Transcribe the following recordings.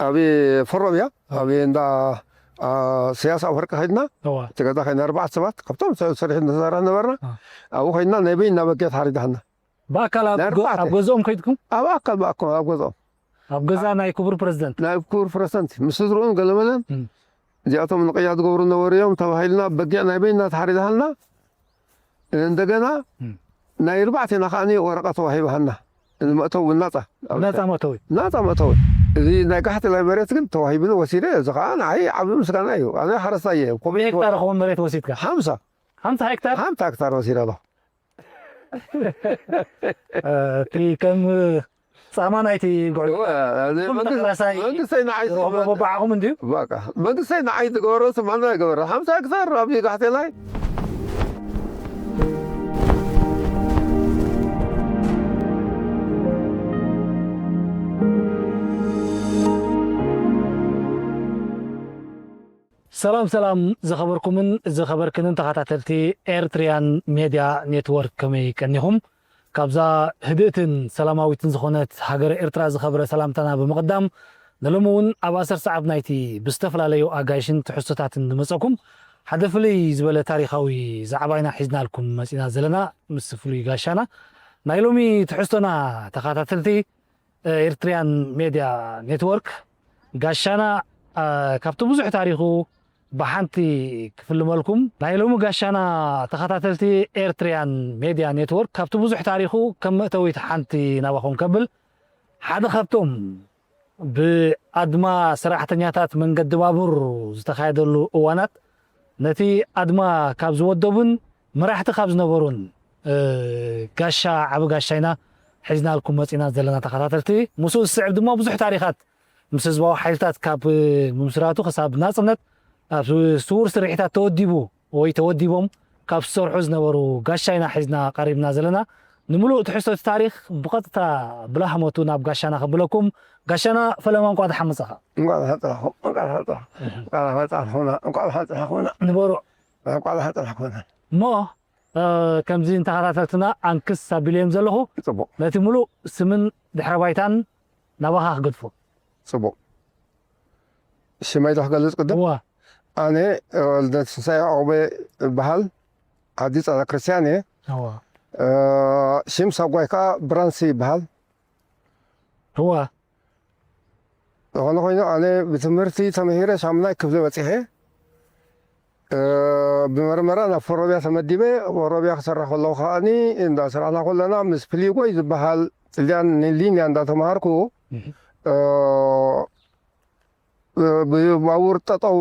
ኣብ ፈሮብያ ኣብ እንዳ አ፣ ሰያስ ኣፈርቂ ከድና። እዋ እቲ ገዛ ከይና ኣርባዕተ ሰባት ካብቶም ሰ- ስርሒት ንሰራሕ ነበርና። አ። ኣብኡ ከይና ናይ በይና በጊዕ ተሓሪዳሃና። ብኣካል ኣብ ናይ ገ- ኣርባዕተ። ኣብ ገዝኦም ከይድኩም? ኣብ ኣካል ብኣኮ ኣብ ገዝኦም ኣብ ገዛ ናይ ክቡር ፕረዚደንት? ናይ ክቡር ፕረዚደንት ምስ ስድርኡን ገለመለን እም። እዚኣቶም ንቅያ ዝገብሩ ነበሩ እዮም ተባሂልና። በጊዕ ናይ በይና ተሓሪዳሃልና። እንደገና እም። ናይ ኣርባዕቴና ከዓኒ ወረቐት ተዋሂባሃና። መእተዊ ናጻ። ናጻ መእተዊ? ናጻ መእተዊ። እዚ ናይ ጋሕቲ ናይ መሬት ግን ተዋሂብኒ ወሲደ። እዚ ከዓ ንዓይ ዓብዪ ምስጋና እዩ። ኣነ ሓረስታይ እየ። ኮሚቴ ሄክታር ኸውን መሬት ወሲድካ? ሓምሳ ሓምሳ ሄክታር? ሓምሳ ሄክታር ወሲደ ኣለኹ። እቲ ከም ጻማ ናይቲ ጉዕዞ እወ፣ እዚ ኩሉ መንግስቲ- ተቃላሳይ መንግስተይ ንዓይ ዝረኽቦ በባዕኹም እንድዩ? በቃ መንግስተይ ንዓይ ዝገበሮ ስማና ይገበረ። ሓምሳ ሄክታር ኣብ ጋሕቴላይ። ሰላም ሰላም ዝኸበርኩምን ዝኸበርክንን ተኸታተልቲ ኤርትሪያን ሜድያ ኔትወርክ፣ ከመይ ቀኒኹም? ካብዛ ህድእትን ሰላማዊትን ዝኾነት ሃገረ ኤርትራ ዝኸበረ ሰላምታና ብምቕዳም፣ ንሎሚ እውን ኣብ ኣሰር ሰዓት ናይቲ ብዝተፈላለዩ ኣጋይሽን ትሕዝቶታትን ንመጸኩም ሓደ ፍልይ ዝበለ ታሪኻዊ ዛዕባ ኢና ሒዝናልኩም መጺና ዘለና ምስ ፍሉይ ጋሻና። ናይ ሎሚ ትሕዝቶና ተኸታተልቲ ኤርትሪያን ሜድያ ኔትወርክ፣ ጋሻና አ፣ ካብቲ ብዙሕ ታሪኹ ብሓንቲ ክፍልመልኩም። ናይ ሎሚ ጋሻና ተኸታተልቲ ኤርትሪያን ሜድያ ኔትወርክ ካብቲ ብዙሕ ታሪኹ ከም መእተዊት ሓንቲ ናባኹም ከብል፣ ሓደ ካብቶም ብኣድማ ሰራሕተኛታት መንገዲ ባቡር ዝተኻየደሉ እዋናት ነቲ ኣድማ ካብ ዝወደቡን መራሕቲ ካብ ዝነበሩን እ፣ ጋሻ ዓቢ ጋሻ ኢና ሒዝናልኩም መጺና ዘለና ተኸታተልቲ። ምስኡ ዝስዕብ ድማ ብዙሕ ታሪኻት ምስ ህዝባዊ ሓይልታት ካብ ምምስራቱ ክሳብ ናጽነት ኣብ ስዉር ስርሒታት ተወዲቡ ወይ ተወዲቦም ካብ ዝሰርሑ ዝነበሩ ጋሻ ኢና ሒዝና ቀሪብና ዘለና። ንምሉእ ትሕዝቶ እቲ ታሪኽ ብቐጥታ ብላህመቱ ናብ ጋሻና ከብለኩም። ጋሻና ፈለማ እንቋዕ ደሓን መጻኻ። እንቋዕ ደሓን ጸናሕኩም፣ እንቋዕ ደሓን ጸናሕኩም፣ እንቋዕ ደሓን ጸናሕኩምና፣ እንቋዕ ደሓን ጸናሕኩምና። ንበሩ። እንቋዕ ደሓን ጸናሕኩምና። እሞ እ፣ ከምዚ ንተኸታተልትና ኣንክስ ኣቢለ እዮም ዘለኹ። ጽቡቕ። ነቲ ምሉእ ስምን ድሕረ ባይታን ናባኻ ክገድፎ። ጽቡቕ። ሽመይ ዶ ክገልጽ ቅድም? እዋ ኣነ ወልደ ትንሳኤ ዑቕበ እበሃል። ዓዲ ጻድላ ክርስትያን እየ። እዋ እ፣ ሽም ሳጓይ ከኣ ብራንሲ ይበሃል። እዋ ዝኾነ ኮይኑ ኣነ ብትምህርቲ ተምሂረ ሻምናይ ክፍሊ በጺሐ። እ፣ ብመርመራ ናብ ፈሮብያ ተመዲበ። ፈሮብያ ክሰርሕ ከለኹ ከኣኒ እንዳ ስራሕና ከለና ምስ ፕሊጎይ ዝበሃል ጥልያን ሊንያ እንዳተምሃርኩ፣ እ፣ ብባቡር ጠጠው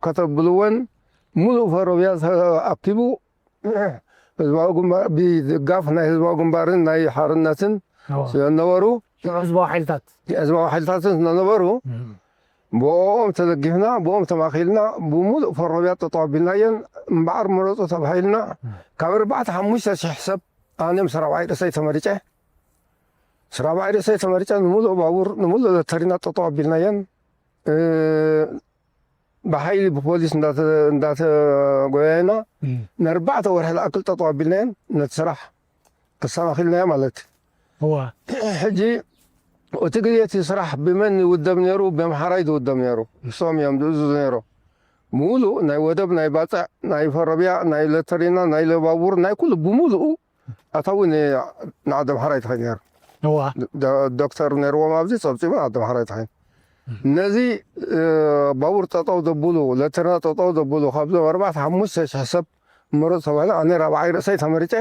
ከተብልወን ሙሉእ ፈሮብያ ተኣኪቡ ህዝባዊ ግንባር ብድጋፍ ናይ ህዝባዊ ግንባርን ናይ ሓርነትን እዋ ስለነበሩ ሽዑ ህዝባዊ ሓይልታት ህዝባዊ ሓይልታትን ስለነበሩ ብኦም ተደጊፍና ብኦም ተማኺልና ብሙሉእ ፈሮብያ ጠጠው ኣቢልናየን። እምበኣር ምረፁ ተባሂልና ካብ ኣርባዕተ ሓሙሽተ ሽሕ ሰብ ኣነ ምስ ራብዓይ ርእሰይ ተመሪጨ። ምስ ራብዓይ ርእሰይ ተመሪጨ ንምሉእ ባቡር ንምሉእ ለተሪና ጠጠው ኣቢልናየን። እ፣ ብሓይሊ ብፖሊስ እንዳተ- እንዳተጎያየና ንኣርባዕተ ወርሒ ዝኣክል ጠጠው ኣቢልናየን። ነቲ ስራሕ ኣሰናኺልናዮ ማለት እዩ። እዋ ሕጂ እቲ ግዜ እቲ ስራሕ ብመን ይውደብ ነይሩ? ብኣምሓራይ ዝውደብ ነይሩ። ንሶም እዮም ዝእዝዙ ነይሮም። ሙሉእ ናይ ወደብ ናይ ባፅዕ ናይ ፈረብያ ናይ ለተሪና ናይ ለባቡር ናይ ኩሉ ብሙሉኡ ኣታዊ ንዓዲ ኣምሓራይ ተኸይኑ ነይሩ። እዋ ዶ- ዶክተር ነይርዎም ኣብዚ ፀብፂቡ ዓዲ ኣምሓራይ ተኸይኑ ነዚ እ፣ ባቡር ጠጠው ዘብሉ ለተሪና ጠጠው ዘብሉ ካብዞም ኣርባዕተ ሓሙሽተ ሽሕ ሰብ ምረፁ ተባሂሉ ኣነ ራብዓይ ርእሰይ ተመሪፀ።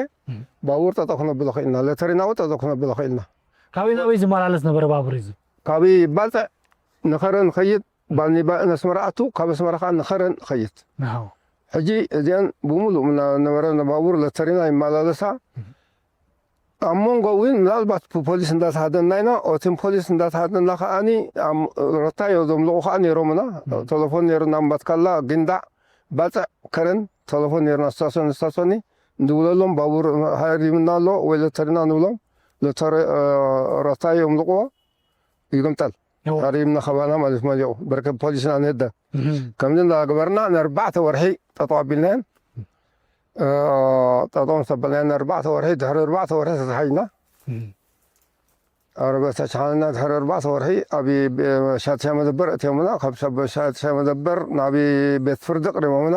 ባቡር ጠጠው ክነብሎ ክኢልና ለተሪና እውን ጠጠው ክነብሎ ክኢልና። ካበይ ናበይ ዝመላለስ ነበረ ባቡር እዚ? ካብ ባፅዕ ንኸረን ኸይድ ባኒባ ነስመራ ኣቱ ካብ ኣስመራ ከዓ ንኸረን ኸይድ። ናው ሕጂ እዚኣን ብምሉእ ምና ነበረ ባቡር ለተሪና ይመላለሳ። ኣብ መንጎ እውን ምናልባት ብፖሊስ እንዳተሃደና ኢና። ኦቲም ፖሊስ እንዳተሃደና ከዓኒ ኣብ ረታዮ ዘምልቑ ከዓ ነይሮምና። ተለፎን ነይሩና እምባትካላ ግንዳዕ ባፅዕ ከረን ተለፎን ነይሩና ስታሶን ስታሶኒ ንድውለሎም ባቡር ሃሪምና ኣሎ ወይ ለተሪና ንብሎም። ለተሪ ረታዮ የምልቕዎ ይግምጠል። ሃሪምና ከባና ማለት መሊቑ በርከ ፖሊስና ንህደ ከምዚ እንዳገበርና ንኣርባዕተ ወርሒ ጠጠው ኣቢልናየን። ጠጠው ሰበልናየን ኣርባዕተ ወርሒ ድሕሪ ኣርባዕተ ወርሒ ተታሓይና። ኣረ በተቻለና ድሕሪ ኣርባዕተ ወርሒ ኣብ ሻድሻይ መደበር እትዮምና፣ ካብ ሻድሻይ መደበር ናብ ቤት ፍርዲ ኣቕሪቦምና።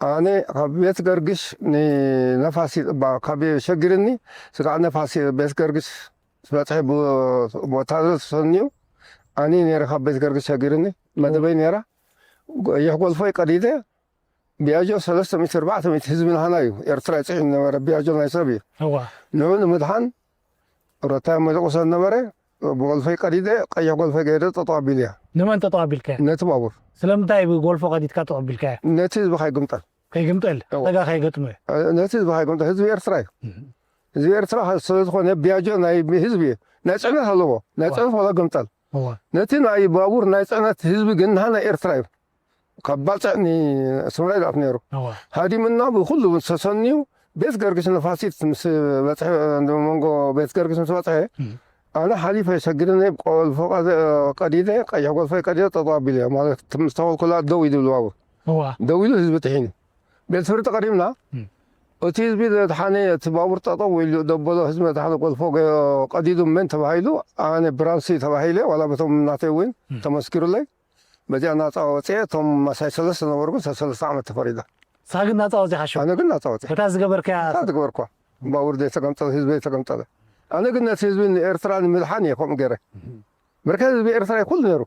ኣነ ካብ ቤት ገርግሽ ንነፋሲ፣ ካብ ሸጊርኒ ስጋዕ ነፋሲ ቤት ገርግሽ ዝበፅሐ ብወታደር ተሰንዩ። ኣነ ነረ ካብ ቤት ገርግሽ ሸጊርኒ መደበይ ነራ። ይሕ ጎልፎይ ቀዲደ። ቢያጆ ሰለስተ ሚእቲ ኣርባዕተ ሚእቲ ህዝቢ ናህና እዩ። ኤርትራ ይፅዒን ነበረ። ቢያጆ ናይ ሰብ እዩ። ንዑ ንምድሓን ሮታ መደቁሰ ነበረ። ብጎልፎይ ቀዲደ፣ ቀይሕ ጎልፎይ ገይረ ጠጠው ኣቢልያ። ንመን ጠጠው ኣቢልካዮ? ነቲ ባቡር። ስለምንታይ ብጎልፎ ቀዲድካ ጠጠው ኣቢልካዮ? ነቲ ህዝቢ ከይግምጠል። ከይግምጠል? እዋ። ተጋ ከይገጥሞ እዩ? ነቲ ህዝቢ ከይግምጠል። ህዝቢ ኤርትራ እዩ። እህ። ህዝቢ ኤርትራ ስለ ዝኾነ ቢያጆ ናይ ህዝቢ እዩ። ናይ ጽዕነት ኣለዎ። ናይ እዋ። ጽዕነት ዋላ ግምጠል። እዋ። ነቲ ናይ ባቡር ናይ ጽዕነት ህዝቢ ግን ንሃና ኤርትራ እዩ። ካብ ባጽዕ ንስምራይ ዝኣቱ ነይሩ። እዋ። ሃዲምና ብኹሉ ተሰንዩ ቤት ገርግሽ ነፋሲት ምስ በጽሐ፣ መንጎ ቤት ገርግሽ ምስ በጽሐ፣ እም። ኣነ ሓሊፈ ሸግርኒ ቆልፎ ቀደ-፣ ቀዲደ፣ ቀይሕ ጎልፎ ቀዲደ፣ ጠጠው ኣቢለ፣ ማለት፣ ምስ ተኸልኩላ ደው ኢሉ ባቡር። እዋ። ደው ኢሉ ህዝቢ ጥሒኑ። ቤት ፍርዲ ቀሪብና፣ እም። እቲ ህዝቢ ዘድሓነ፣ እቲ ባቡር ጠጠው ኢሉ ደበሎ ህዝቢ ዘድሓነ ጎልፎ ገ-፣ ቀዲዱ መን ተባሂሉ፣ ኣነ ብራንሲ ተባሂለ፣ ዋላ በቶም እናተይ እውን እም። ተመስኪሩለይ። በዚኣ ናጻ ወጽኤ፣ እቶም መሳይ ሰለስተ ነበሩ ግን ሰለስተ ዓመት ተፈሪዳ። ንስኻ ግን ናጻ ወጺእካ ሽዑ? ኣነ ግን ናጻ ወጽኤ። በታ ዝገበርካያ? በታ ዝገበርኳ። ባቡር ዘይተገምጠለ፣ ህዝቢ ዘይተገምጠለ። ኣነ ግን ነቲ ህዝቢ ንኤርትራ ንምድሓን እየ ከምኡ ገይረ። እህ። በርከ ህዝቢ ኤርትራ ኩሉ ነይሩ።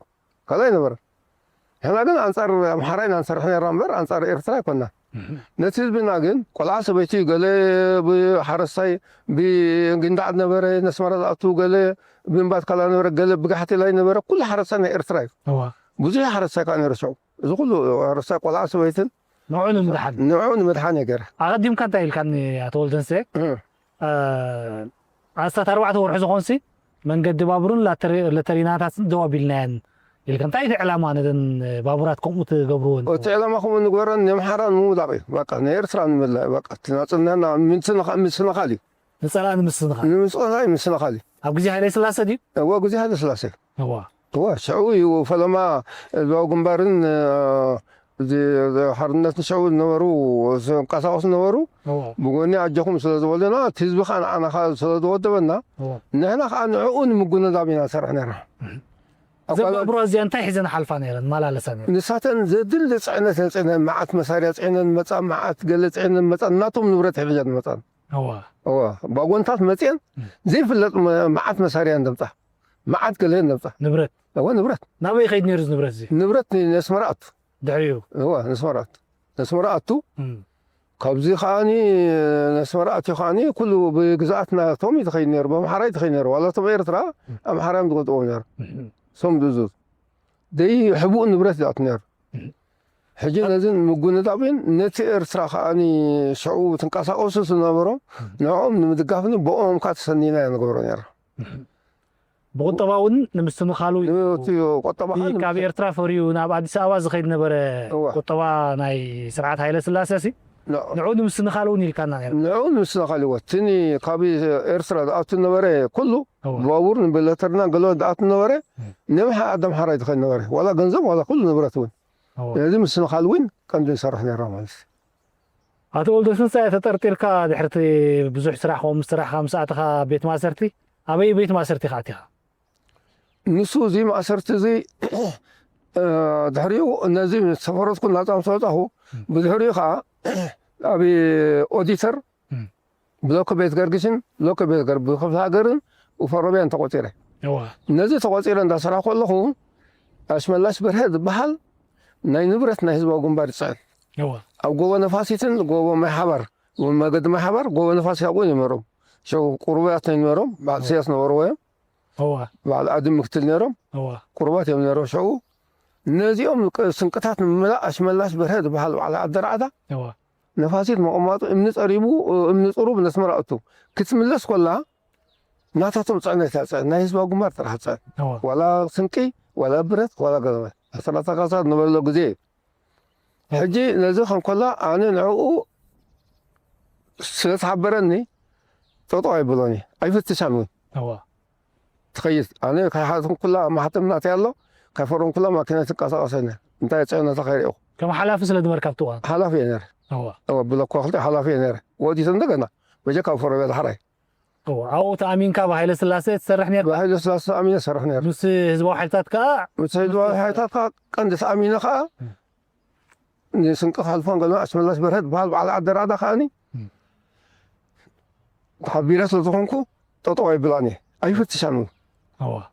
ካልእ ኣይነበረን። ንሕና ግን ኣንጻር ኣምሓራ ኢና ንሰርሕ ነይርና እምበር ኣንጻር ኤርትራ ኣይኮንና። እህ። ነቲ ህዝብና ግን ቆልዓ ሰበይቲ ገለ ብሓረስታይ ብጊንዳዕ ነበረ፣ ነስመራ ዝኣቱ ገለ ብእምባት ካላ ነበረ፣ ገለ ብጋሕቴላይ ነበረ፣ ኩሉ ሓረስታይ ናይ ኤርትራ እዩ። እዋ። ብዙሕ ሓረስታይ ከዓ ነይሩ ሽዑ። እዚ ኩሉ ሓረስታይ ቆልዓ ሰበይትን ንዑ ንምድሓን። ንዑ ንምድሓን እየ ገይረ። ኣቐዲምካ እንታይ ኢልካኒ ኣቶ ወልደንስኤ? እ። እ፣ ኣስታት ኣርባዕተ ወርሒ ዝኾንሲ መንገዲ ባቡርን ላተሪ-፣ ለተሪናታትን ደው ኣቢልናየን ኢልካ። እንታይ እቲ ዕላማ ነዘን ባቡራት ከምኡ ትገብርወን? እቲ ዕላማ ከምኡ ንግበረን ንኣምሓራ ንምውዳቕ እዩ። በቃ ንኤርትራ ንምልላይ፣ በቃ እቲ ናጽነትና ምትንኻ-፣ ምስንኻል እዩ። ንጸላኢ ንምስንኻል። ንምስንኻል፣ ምስንኻል እዩ። ኣብ ግዜ ሃይለ ስላሴ ድዩ? እወ፣ ግዜ ሃይለ ስላሴ። እዋ። እወ፣ ሽዑ እዩ ፈለማ ህዝባዊ ግንባርን፣ እ፣ እዚ፣ እዚ ሓርነትን ሽዑ ዝነበሩ፣ ዝንቀሳቐሱ ነበሩ። እዋ። ብጎኒ ኣጆኹም ስለ ዝበሉና፣ እቲ ህዝቢ ኸኣ ንዓና ኸኣ ስለ ዝወደበና፣ እዋ። ንሕና ኸኣ ንዕኡ ንምጉንዳብ ኢና ንሰርሕ ነርና። እህ። እዛ ኣባላት ባቡራት እዚኣ እንታይ ሒዘን ሓልፋ ነይረን? መላለሳ ነይረን? ንሳተን ዘድሊ ጽዕነት እየን ጽዒነን፣ መዓት መሳርያ ጽዒነን መጻ፣ መዓት ገለ ጽዒነን መጻ፣ ናቶም ንብረት ሒዘን መጻን። እዋ። እዋ፣ ባጎንታት መጽየን እም። ዘይፍለጥ መ-፣ መዓት መሳርያ እየን ዘምጻ። መዓት ገለ እየን ዘምጻ። ንብረት? እዋ፣ ንብረት። ናበይ ይኸይድ ነይሩ እዚ ንብረት እዚ? ንብረት ን-፣ ነስመራ ኣቱ። ድሕሪኡ? እዋ፣ ነስመራ ኣቱ። ነስመራ ኣቱ። እም። ካብዚ ከኣኒ ነስመራ ኣትዩ ከኣኒ ኩሉ ብግዝኣት ናቶም እዩ ዝኸይድ ነይሩ፣ ብኣምሓራ እዩ ዝኸይድ ነይሩ። ዋላ እቶም ኤርትራ እም። ኣምሓራ እዮም ዝገዝእዎም ነይሩ። እም። እሶም ዝእዝዙ። ደይ ሕቡእ ንብረት ዝኣቱ ነይሩ። እም። ሕጂ ነዚ ንምጉንዳብን ነቲ ኤርትራ ከኣኒ ሽዑ ትንቀሳቐሱ ዝነበሮም እም። ንዕኦም ንምድጋፍን ብኦም ከኣ ተሰኒና እያ ንገብሮ ነይራ። እም። ብቁጠባ እውን ንምስትንኻሉ እዩ። እቲ ቆጠባ እቲ ከኣ ካብ ንምስ- ኤርትራ ፈርዩ ናብ ኣዲስ ኣበባ ዝኸይድ ነበረ እዋ። ቁጠባ ናይ ስርዓት ሃይለ ስላሴ ሲ ንዑ። ንዑ ንምስትንኻል እውን ኢልካና ነይሩ። ንዑ ንምስትንኻል እዎ። እቲ ኒ-፣ ካብ ኤርትራ ዝኣቱ ነበረ ኩሉ እዋ። ብባቡር ንብለተርና ገለ ዝኣቱ ነበረ እም። ንምሓ-፣ ኣደ ኣምሓራ እዩ ዝኸይድ ነበረ። ዋላ ገንዘብ ዋላ ኩሉ ንብረት እውን። እዋ። ነዚ ምስትንኻል እውን ቀንዲ ንሰርሕ ነይርና ማለት እዩ። ኣቶ ወልደትንሳኤ፣ ተጠርጢርካ ድሕሪ እቲ ብዙሕ ስራሕ ከምኡ ምስ ሰራሕካ ምስ ኣተኻ ቤት ማእሰርቲ፣ ኣበይ ቤት ማእሰርቲ ኢኻ ኣቲኻ? ንሱ እዚ ማእሰርቲ እዚ፣ እ፣ ድሕሪኡ ነዚ ምስ ተፈረድኩ ናጻ ምስ ወጻኹ፣ እም። ብድሕሪኡ ኸኣ ኣብ ኦዲተር እም። ብሎኮ ቤት ገርግሽን ብሎኮ ቤት ገር-፣ ብክፍለ ሃገርን ኡፈሮብያን ተቖጺረ። እዋ። ነዚ ተቖጺረ እንዳሰራሕኩ ከለኹ ኣሽመላሽ በርሀ ዝበሃል ናይ ንብረት ናይ ህዝባዊ ግንባር ይጽዕን። እዋ። ኣብ ጎቦ ነፋሲትን ጎቦ ማይ ሓባር፣ መገዲ ማይ ሓባር፣ ጎቦ ነፋሲት ኣብኡ እዮም ነይሮም። ሽዑ ቁሩባት እዮም ነይሮም፣ በዓል እዋ። ኢሳያስ ነበርዎ እዮም። እዋ። በዓል ኣድም ምክትል ነይሮም። እዋ። ቁሩባት እዮም ነይሮም ሽዑ። ነዚኦም ቅ-፣ ስንቅታት ንምምላእ ኣሽመላሽ በርሀ ዝበሃል በዓል ዓዲ ራዕዳ እዋ። ነፋሲት መቐማጡ እምኒ ጸሪቡ፣ እምኒ ጽሩብ ነስመራ ኣቱ። ክትምለስ ኮላ ናታቶም ጽዕነት እያ ጽዕን፣ ናይ ህዝባዊ ግንባር ጥራሕ ጽዕን። እዋ። ዋላ ስንቂ፣ ዋላ ብረት፣ ዋላ ገለ። ኣስራተ ካሳ ንበሎ ግዜ እዩ። ሕጂ ነዚ ከም ኮላ ኣነ ንዕኡ ስለ ዝሓበረኒ ጠጠው ኣይብሎን እየ፣ ኣይፍትሻን እውን። እዋ። ትኸይድ። ኣነ ከይሓተምኩላ ማሕተም ናተይ ኣሎ፣ ከይፈረምኩላ ማኪና ትንቀሳቐስ እየ። እንታይ ጽዕነታ ከይርእኹ። ከም ሓላፊ ስለ ዝነበርካ ኣብቲ እዋን? ሓላፊ እየ ነይረ። እዋ። እወ፣ ብሎኮ ክልተ ሓላፊ እየ ነይረ። ወዲቱ እንደገና በጀካ ፈረበ ዳሕራይ። ኣብኡ ተኣሚንካ ብሃይለ ስላሴ ትሰርሕ ነርካ? ብሃይለ ስላሴ ተኣሚነ ሰርሕ ነር። ምስ ህዝባዊ ሓይልታት ከዓ? ምስ ህዝባዊ ሓይልታት ከዓ ቀንዲ ተኣሚነ ከዓ ንስንቂ ክሓልፎን ገለ ኣስመላሽ በርሀ ዝበሃል በዓል ዓዲ ራዕዳ ከዓኒ ተሓቢረ ስለ ዝኾንኩ ጠጠው ኣይብላን እየ። ኣይፍትሻን እውን።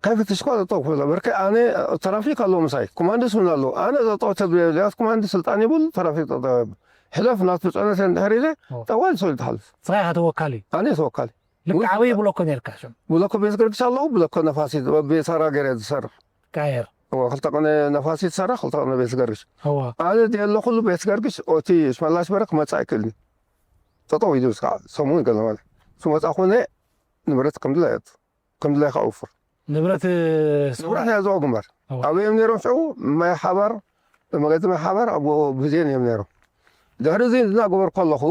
ካይፍትሽ እኳ ጠጠው ክብላ በርከ ኣነ ትራፊክ ኣለዎ ምሳይ ኮማንዶስ እውን ኣለዎ። ኣነ ጠጠው ተብለ ያት ኮማንዶ ስልጣን ይብል ትራፊክ ጠጠው ይብል። ሕለፍ ናቱ ፅዕነት እንድሕር ኢለ ጠዋል ሰው ይትሓልፍ። ስኻ ኢኻ ተወካሊ? ኣነ ተወካሊ። ልክዕ ኣበይ ብሎኮ ነርካ ሽም? ብሎኮ ቤት ገርግሽ ኣለኹ። ብሎኮ ነፋሲት ቤት ሰራ ገይረ ዝሰርሕ። ቃየር። እዋ፣ ክልተ ቀነ ነፋሲት ሰራ፣ ክልተ ቀነ ቤት ገርግሽ። እዋ። ኣነ ድየለኹሉ ቤት ገርግሽ ኦቲ ሽመላሽ በረ ክመጽእ ኣይክእልን። ጠጠው ኢሉ እስካ ሰሙን ገለ ማለት። ክመጽእ ኮነ ንብረት ከም ድላይ ኣቱ። ከም ድላይ ከውፍር። ንብረት ንብረት ናይ ዞባ ግንባር። እዋ። ኣበይ እዮም ነይሮም ሽዑ? ማይ ሓባር፣ መገዲ ማይ ሓባር ኣብ ብዜን እዮም ነይሮም። ድሕሪ እዚ እናገበርኩ ኣለኹ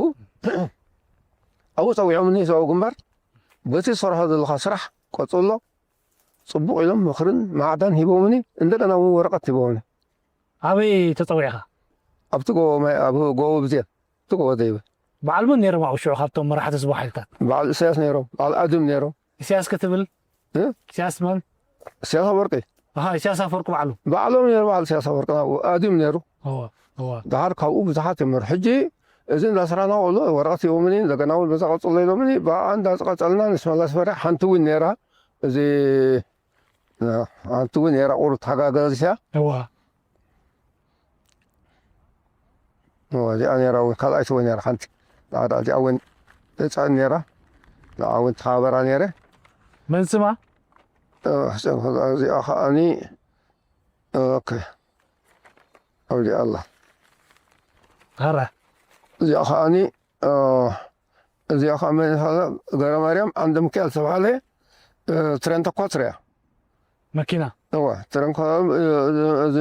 ኣብኡ ጸዊዖምኒ ዞባ ግንባር። በቲ ዝሰርሖ ዘለኻ ስራሕ ቀጽሎ። ጽቡቕ ኢሎም ምኽርን ማዕዳን ሂቦምኒ። እንደገና እውን ወረቐት ሂቦምኒ። ኣበይ ተጸዊዕኻ? ኣብቲ ጎቦ ማይ፣ ኣብ ጎቦ ብዜን፣ እቲ ጎቦ ዘይበ። በዓል መን ነይሮም ኣብኡ ሽዑ ካብቶም መራሕቲ ህዝባዊ ሓይልታት? በዓል ኢሳያስ ነይሮም፣ በዓል ኣድም ነይሮም። ኢሳያስ ክትብል? እ? ኢሳያስ መን? ኢሳያስ ኣፈወርቂ። ኣሃ፣ ኢሳያስ ኣፈወርቂ ባዕሉ? ባዕሎም ነይሩ፣ በዓል ኢሳያስ ኣፈወርቂ ናብኡ ኣድም ነይሩ። እወ፣ እወ። ደሓር ካብኡ ብዙሓት እዮም ነይሩ። ሕጂ እዚ እንዳስራና ውዕሎ ወረቐት ሂቦምኒ፣ እንደገና እውን በዛ ቀጽሎ ኢሎምኒ፣ ብኣ እንዳቀጸልና ንስመላስ በርሀ ሓንቲ እውን ነይራ። እዚ ሓንቲ እውን ነይራ፣ ቁሩብ ተሓጋገዝያ። እዋ። እዋ፣ እዚኣ ነይራ እውን፣ ካልኣይቲ እውን ነይራ ሓንቲ። ጻዕዳ እዚኣ እውን ተጻን ነይራ። ንዓ እውን ተሓባበራ ነይረ። መን ስማ? እ፣ እዚኣ ከዓኒ፣ ኦኬ። ኣብዚኣ ኣላ። ሃራ። እዚኣ ከዓኒ፣ እ፣ እዚኣ ከዓ መን ኢኻ? ገብረ ማርያም ዓንደ ሚካኤል ዝተባህለ፣ እ፣ ትረን ተኳትር እያ። መኪና? እወ፣ ትረን ኮ-፣ እ፣ እዚ፣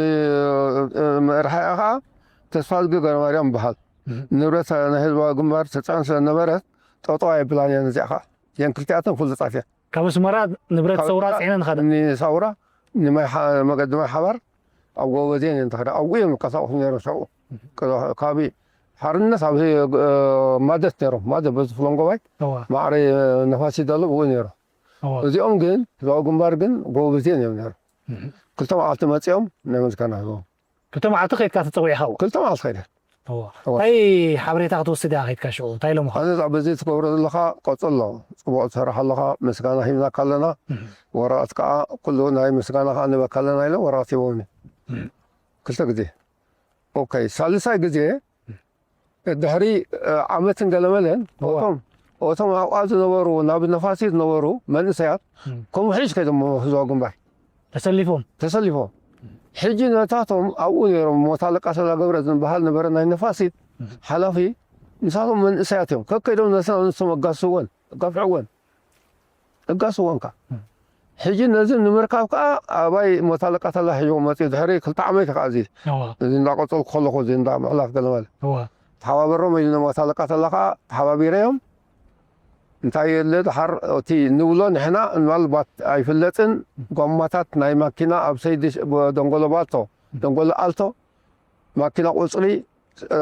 እ፣ መርሓያ ከዓ ተስፋ ዝጊ ገብረ ማርያም ይበሃል። እህ። ንብረት ናይ ህዝባዊ ግንባር ትፅዕን ስለ ዝነበረት ጠጠው ኣይብላን እየን። እዚኣ ከዓ እየን ክልቲኣተን ፍሉጣት እየን። ካብ ኣስመራ ንብረት ካብ ሰውራ ኣስመራ ፅዒነን ኸዳ? ንሳውራ ንማይ ሓ-፣ መገዲ ማይ ሓባር ኣብ ጎበዜን እየን ተኸዳ። ኣብኡ እዮም ይንቀሳቐሱ ነይሮም። ሰብኡ እህ። ከ-፣ ካብ ሓርነት ኣብ፣ እ፣ ማደት ነይሮም። ማደት በዚ ፍሎንጎባይ እዋ። ማዕረ ነፋሲ ደሎ ብኡ ነይሮም። እዋ። እዚኦም ግን ህዝባዊ ግንባር ግን ጎበዜን እዮም ነይሮም። እህ። ክልተ መዓልቲ መፂኦም ናይ ምስጋና ህዝቦም። ክልተ መዓልቲ ከይድካ ተፀዊዕኻ ኣብኡ? ክልተ መዓልቲ ከይደ። እዋ። እዋ። እንታይ ሓበሬታ ክትወስድ ኢኻ ከይድካ ሽዑ? እንታይ ኢሎምኻ? ኣነ እዛ በዚ ትገብሮ ዘለኻ ቀፅሎ፣ ፅቡቕ ትሰርሕ ኣለኻ፣ ምስጋና ሂብናካ ኣለና። እህ። ወረቐት ከዓ ኩሉ ናይ ምስጋና ከዓ ንበካ ኣለና ኢሎም ወረቐት ሂቦምኒ። እህ። ክልተ ግዜ። ኦኬ፣ ሳልሳይ ግዜ ድሕሪ፣ እ፣ ዓመትን ገለመለን እዋ። እቶም፣ እቶም ኣብኣ ዝነበሩ፣ ናብ ነፋሲት ዝነበሩ መንእሰያት እም። ከምኡ ሕሽ ከይዶም ህዝባዊ ግንባር። ተሰሊፎም? ተሰሊፎም። ሕጂ ነታቶም ኣብኡ ነይሮም፣ ሞት ኣለቃ ሰላ ገብረ ዝበሃል ነበረ ናይ ነፋሲት እም። ሓላፊ፣ ንሳቶም መንእሰያት እዮም። ከከይዶም ነስና ንሶም ኣጋስወን፣ ኣጋፍዕወን። እጋስዎ እንካ። እም። ሕጂ ነዚ ንምርካብ ከዓ ኣባይ ሞት ኣለቃ ተላ ሒዞም መፅኡ። ድሕሪ ክልተ ዓመት እዩ ከዓ እዚ፣ እዋ። እዚ እንዳቆፀልኩ ከለኹ፣ እዚ እንዳ ምሕላፍ ገለ ማለት። እዋ። ተሓባበሮም ኢሉ ሞት ኣለቃ ተላ ከዓ ተሓባቢረዮም። እንታይ የለ ድሓር እቲ ንብሎ ንሕና ምናልባት ኣይፍለጥን፣ ጎማታት ናይ ማኪና ኣብ ሰይዲ ሽ-፣ ደንጎሎ ባልቶ፣ ደንጎሎ ኣልቶ፣ ማኪና ቁፅሪ፣ እ፣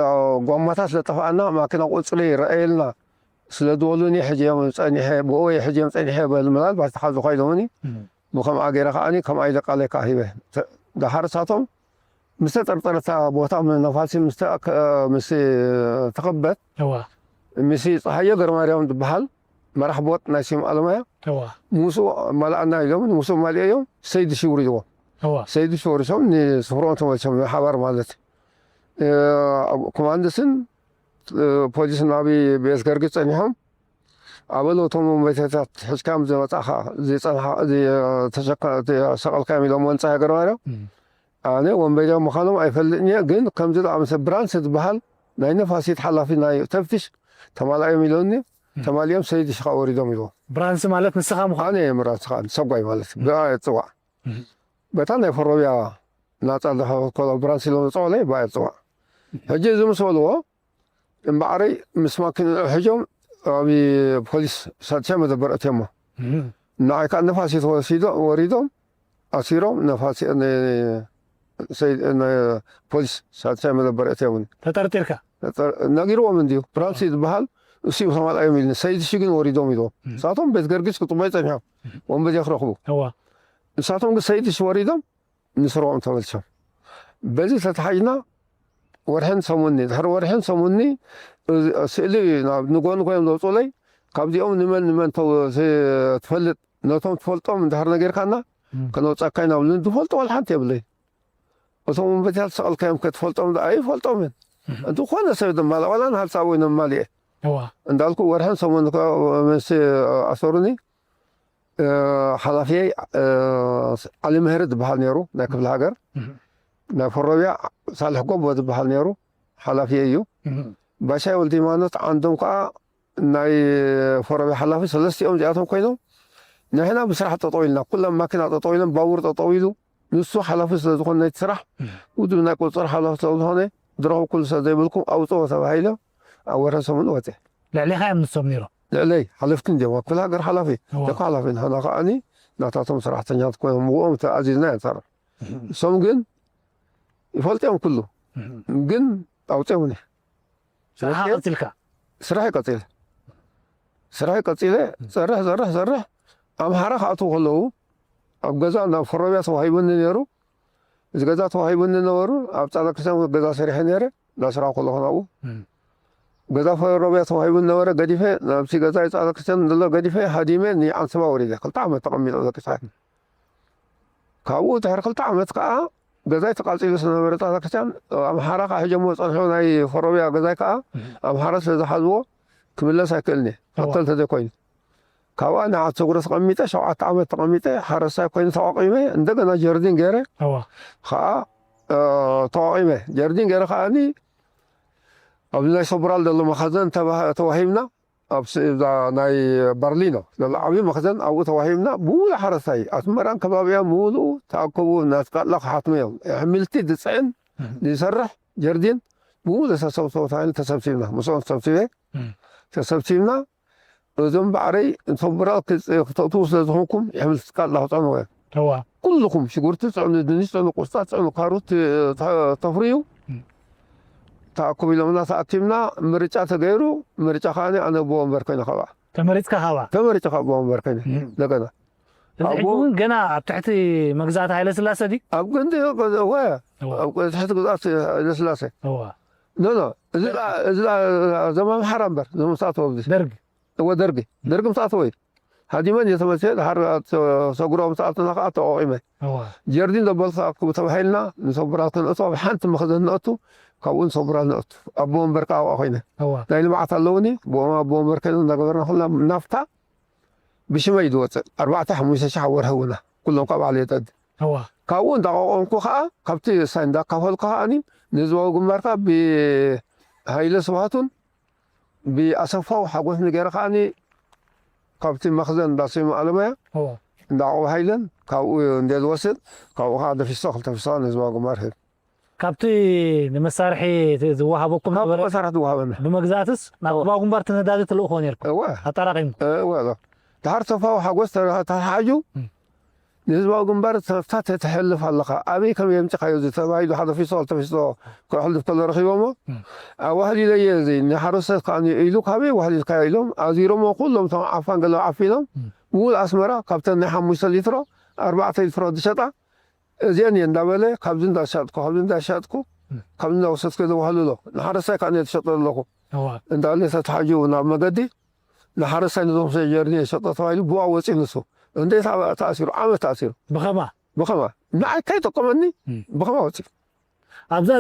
ጎማታት ስለጠፍኣና ማኪና ቁፅሪ ረኣየልና። ስለ ዝበሉኒ ሕጂ እዮም ጸኒሐ፣ ብኡ እየ ሕጂ እዮም ጸኒሐ በል። ምናልባት ተሓዙ ኮይኖምኒ። እም። ብኸምኣ ገይረ ከዓኒ ከምኣ ኢለ ቃለይ ከኣ ሂበ። ተ-፣ ደሓር እሳቶም ምስ ተጠርጠረታ ቦታ ም-፣ ነፋሲ ምስ ተኣከ-፣ ምስ ተኸበት፣ እዋ። ምስ ጸሃየ ገረማርያም ዝበሃል መራሕ ቦጥ ናይ ስዩም ኣለማያ፣ እዋ። ምስኡ መላእና ኢሎም፣ ምስኡ መሊኦም ሰይዲ ሽውር ኢልዎም። እዋ። ሰይዲ ሽውር ኢሶም ንስፍርኦም ተመልሶም፣ ንሓባር ማለት። እ፣ ኣብ ኮማንድስን ፖሊስ ናብ ቤት ገርግስ ጸኒሖም፣ ኣበል እቶም ወንበይተታት ሕዝካዮም ዝመጻኻ፣ ዝጸንሓ-፣ ዚ-፣ ተሸከ-፣ ዝሰቐልካዮም ኢሎም ወንጻ ሃገር ማርያም። እም። ኣነ ወንበይታ ምዃኖም ኣይፈልጥን እየ፣ ግን ከምዚ ዝኣመሰ ብራንስ ዝበሃል ናይ ነፋሲት ሓላፊ ናይ ተፍትሽ ተማላእዮም ኢሎኒ። እም። ተማሊኦም ሰይድ ሽኻ ወሪዶም ኢልዎ። ብራንስ ማለት ንስኻ ምዃን? ኣነ እየ ብራንስ ኻን፣ ሰጓይ ማለት፣ እም። ብኣ እየ ዝጽዋዕ። እም። በታ ናይ ፈሮብያ ናጻ ዝሓወት ኮላ ብራንስ ኢሎም ዝጸውዕለይ ብኣ እየ ዝጽዋዕ። ሕጂ እዚ ምስ በልዎ፣ እምበኣረይ ምስ ማኪንኡ ሒዞም ኣብ ፖሊስ ሳድሻይ መደበር ኣትዮሞ። እም። ንዓይ ከኣ ነፋሲት ወሲዶ-፣ ወሪዶም፣ ኣሲሮም፣ ነፋሲ-፣ ን-፣ ሰይ-፣ ን-፣ ፖሊስ ሳድሻይ መደበር ኣትዮምኒ። ተጠርጢርካ? ተጠር-፣ ነጊርዎም እንድዩ። ብራንሲ ዝበሃል እሱ ተማልኣዮም ኢሉ ሰይድ ሺ ግን ወሪዶም ኢልዎም። ንሳቶም ቤት ገርጊስ ክጥበዩ ጸኒሖም ወንበዴ ክረኽቡ። ንሳቶም ግን ሰይድ ሺ ወሪዶም ንስርኦም ተመልሶም። በዚ ተተሓጅና ወርሕን ሰሙኒ ድሕሪ ወርሕን ሰሙኒ ስእሊ ናብ ንጎ ንጎ እዮም ዘውፅኡለይ። ካብዚኦም ንመን ንመን ትፈልጥ ነቶም ትፈልጦም እንድሕር ነጊርካና ከነውፀካ ኢና ብሉኒ። ዝፈልጦ ዋላ ሓንቲ የብለይ። እቶም ወንበዴታት ዝሰቐልካዮም ከ ትፈልጦም ዶ? ኣይፈልጦምን። ዝኾነ ሰብ ድማ ዋላ ንሃልሳብ ወይ ነማልኤ እንዳልኩ ወርሕን ሰሙን ምስ ኣሰሩኒ ሓላፊየይ ዓሊ ምህሪ ዝበሃል ነይሩ ናይ ክፍለ ሃገር ናይ ፈሮብያ ሳልሕ ጎቦ ዝበሃል ነይሩ ሓላፊየይ እዩ። ባሻይ ወልዲማኖት ዓንዶም ከዓ ናይ ፈሮብያ ሓላፊ ሰለስቲኦም እዚኣቶም ኮይኖም ንሕና ብስራሕ ጠጠው ኢልና ኩሎም ማኪና ጠጠው ኢሎም ባቡር ጠጠው ኢሉ ንሱ ሓላፊ ስለ ዝኾነ ናይቲ ስራሕ ውድብ ናይ ቁፅር ሓላፊ ስለ ዝኾነ ድረኹ ኩሉ ሰብ ዘይብልኩም ኣውፅኦ ተባሂለ ኣብ ወርሒ ሰሙን ወፀ። ልዕሌኻ እዮም ንሶም ነይሮም? ልዕለይ ሓለፍቲ እንዲዮም ኣብ ክፍለ ሃገር ሓላፊ እዋ። ደካ ሓላፊ ንሕና ከዓኒ ናታቶም ሰራሕተኛት ኮይኖም ብኦም ተኣዚዝና እዮም ንሰርሕ። እሶም ግን ይፈልጥዮም ኩሉ ግን ኣውፅኦምኒ። ስራሓ ቀፂልካ? ስራሕ ይቀፂል ስራሕ ይቀፂለ ሰርሕ ሰርሕ ሰርሕ ኣምሓራ ክኣትዉ ከለዉ ኣብ ገዛ ናብ ፈረብያ ተዋሂቡኒ ነይሩ። እዚ ገዛ ተዋሂቡኒ ነበሩ ኣብ ፃዕዳ ክርስቲያን ገዛ ሰሪሐ ነይረ። እንዳስራሕ ከለኹ ናብኡ ገዛ ፈረብያ ተዋሂቡኒ ነበረ። ገዲፈ ናብቲ ገዛ ፃዕዳ ክርስቲያን ዘሎ ገዲፈ ሃዲመ ንዓንሰባ ወሪደ ክልተ ዓመት ተቐሚጠ ደቂሳ። ካብኡ ድሕሪ ክልተ ዓመት ከዓ ገዛይ ተቃፂሉ ስለነበረ ፃዕዳ ክርስቲያን ኣምሓራ ከዓ ሕጀሞ ፀንሖ ናይ ፈረብያ ገዛይ ከዓ ኣምሓራ ስለዝሓዝዎ ክምለስ ኣይክእልን እየ። እዋ። ቀተል ተዘይኮይኑ ካብኣ ንዓት ሰጉረ ተቐሚጠ ሸውዓተ ዓመት ተቐሚጠ ሓረስታይ ኮይኑ ተቋቂመ እንደገና ጀርዲን ገይረ እዋ። ከዓ እ፣ ተቋቂመ ጀርዲን ገይረ ከዓኒ ኣብዚ ናይ ሶብራል ዘሎ መኸዘን ተባህ- ተዋሂብና ኣብ ስ- እዛ ናይ በርሊኖ ዘሎ ዓብዪ መኸዘን ኣብኡ ተዋሂብና ብሙሉ ሓረስታይ ኣስመራን ከባቢያ ሙሉኡ ተኣከቡ ናስቃላ ክሓትሙ እዮም። ኣሕምልቲ ዝፅዕን ዝሰርሕ ጀርዲን ብሙሉ ተሰብሰቡ ተባሂሉ ተሰብሲብና ምስኦም ተሰብሲበ ተሰብሲብና እዞም ባዕረይ እቶም ብራል ክተእትዉ ስለ ዝኾንኩም የሕምልቲ ቃል ላውጣ ነው። እዋ። ኩልኹም ሽጉርቲ ጽዕኑ፣ ድንሽ ጽዕኑ፣ ቆስጣ ጽዕኑ፣ ካሮት ተ- ተፍርዩ እም። ተኣኩብ ኢሎምና ተኣኪብና ምርጫ ተገይሩ። ምርጫ ከዓኒ ኣነ ኣቦ ወንበር ኮይነ ካብኣ ተመሪጽካ ካብኣ? ተመሪጸ ካብ ኣቦ ወንበር ኮይነ እም። እንደገና እዚ ሕጂ እውን ገና ኣብ ትሕቲ መግዛእቲ ሃይለ ስላሰ ድዩ? ኣብ ክንዲ ወ እዋ። ኣብ ትሕቲ ግዛት ሃይለ ስላሰ እዋ። ኖ ኖ እዚ ደኣ- እዚ ደኣ ዘማምሓራ እምበር ዘምሳእተዎ ኣብዚ ደርግ እወ ደርጊ ደርጊ ምስ ኣተወ እዩ። ሃዲመን እየ ተመልሰ ድሓር ሰጉራዊ ምስ ኣተና ከዓ ተቋቒመ። እዋ። ጀርዲን ዘበልካ ክቡ ተባሂልና ንሰቡራት ክንእቱ ኣብ ሓንቲ መኽዘን ነእቱ። ካብኡ ንሰቡራት ነእቱ ኣቦ ወንበር ከዓ ኣብኣ ኮይነ እዋ። ናይ ልምዓት ኣለውኒ ብኦም ኣቦ ወንበር ኮይኖም እናገበርና ኩልና ናፍታ ብሽመይ ዝወፅእ ኣርባዕተ ሓሙሽተ ሸሕ ወርሒ ውና ኩሎም ካብ ዓሌት ኣዲ እዋ። ካብኡ እንዳቋቋምኩ ከዓ ካብቲ ሳይ እንዳካፈልኩ ከዓኒ ንህዝባዊ ግንባር ከዓ ብሃይለ ስብሃቱን ብኣሰፋው ሓጎስ ንገይረ ከዓኒ ካብቲ መኽዘን እንዳሰይሙ ኣለማያ እዋ። እንዳዕቆብ ሃይለን ካብኡ እንደ ዝወስድ ካብኡ ከዓ ደፊሶ ክልተ ፊሶ ንህዝባዊ ግንባር ህብ ካብቲ ንመሳርሒ ዝወሃበኩም ካብ ዝበረ መሳርሒ ዝወሃበና ብመግዛእትስ ናብ እዋ። ህዝባዊ ግንባር እቲ ነዳዲ ትልእኽዎ ነርኩም እወ ኣጠራቒምኩም እወ ኣሎ ድሓር ሰፋው ሓጎስ ተተሓሓጁ እም። ንህዝባዊ ግንባር ሰፍታት ተሕልፍ ኣለኻ ኣበይ ከም የምፅኻዮ እዚ ተባሂሉ ሓደ ፊሶ ክልተ ፊሶ ክሕልፍ ከሎ ረኺቦሞ እም። ኣዋህሊለየ እዚ ንሓረሰት ከዓ ኢሉ ካበይ ዋህሊልካዮ ኢሎም ኣዚሮሞ ኩሎም እቶም ዓፋን ገለ ዓፊኖም እም። ብሙሉ ኣስመራ ካብተን ናይ ሓሙሽተ ሊትሮ ኣርባዕተ ሊትሮ ዝሸጣ እዚአን እየ እንዳበለ ካብዚ እንዳሻጥኩ ካብዚ እንዳሻጥኩ እም። ካብዚ እንዳወሰድኩ ዘዋህልሎ ንሓረስታይ ከዓ እየ ዝሸጦ ዘለኹ እዋ። እንዳበለ ተተሓጁ ናብ መገዲ ንሓረስታይ ነዞም ሰብ ጀርዲን ይሸጦ ተባሂሉ ብዋ ወፂኡ ንሱ እንዴት ኣበ ተኣሲሩ ዓመት ተኣሲሩ ብኸማ ብኸማ ንዓይ ከይጠቀመኒ እም። ብኸማ ወፂኡ ኣብዛ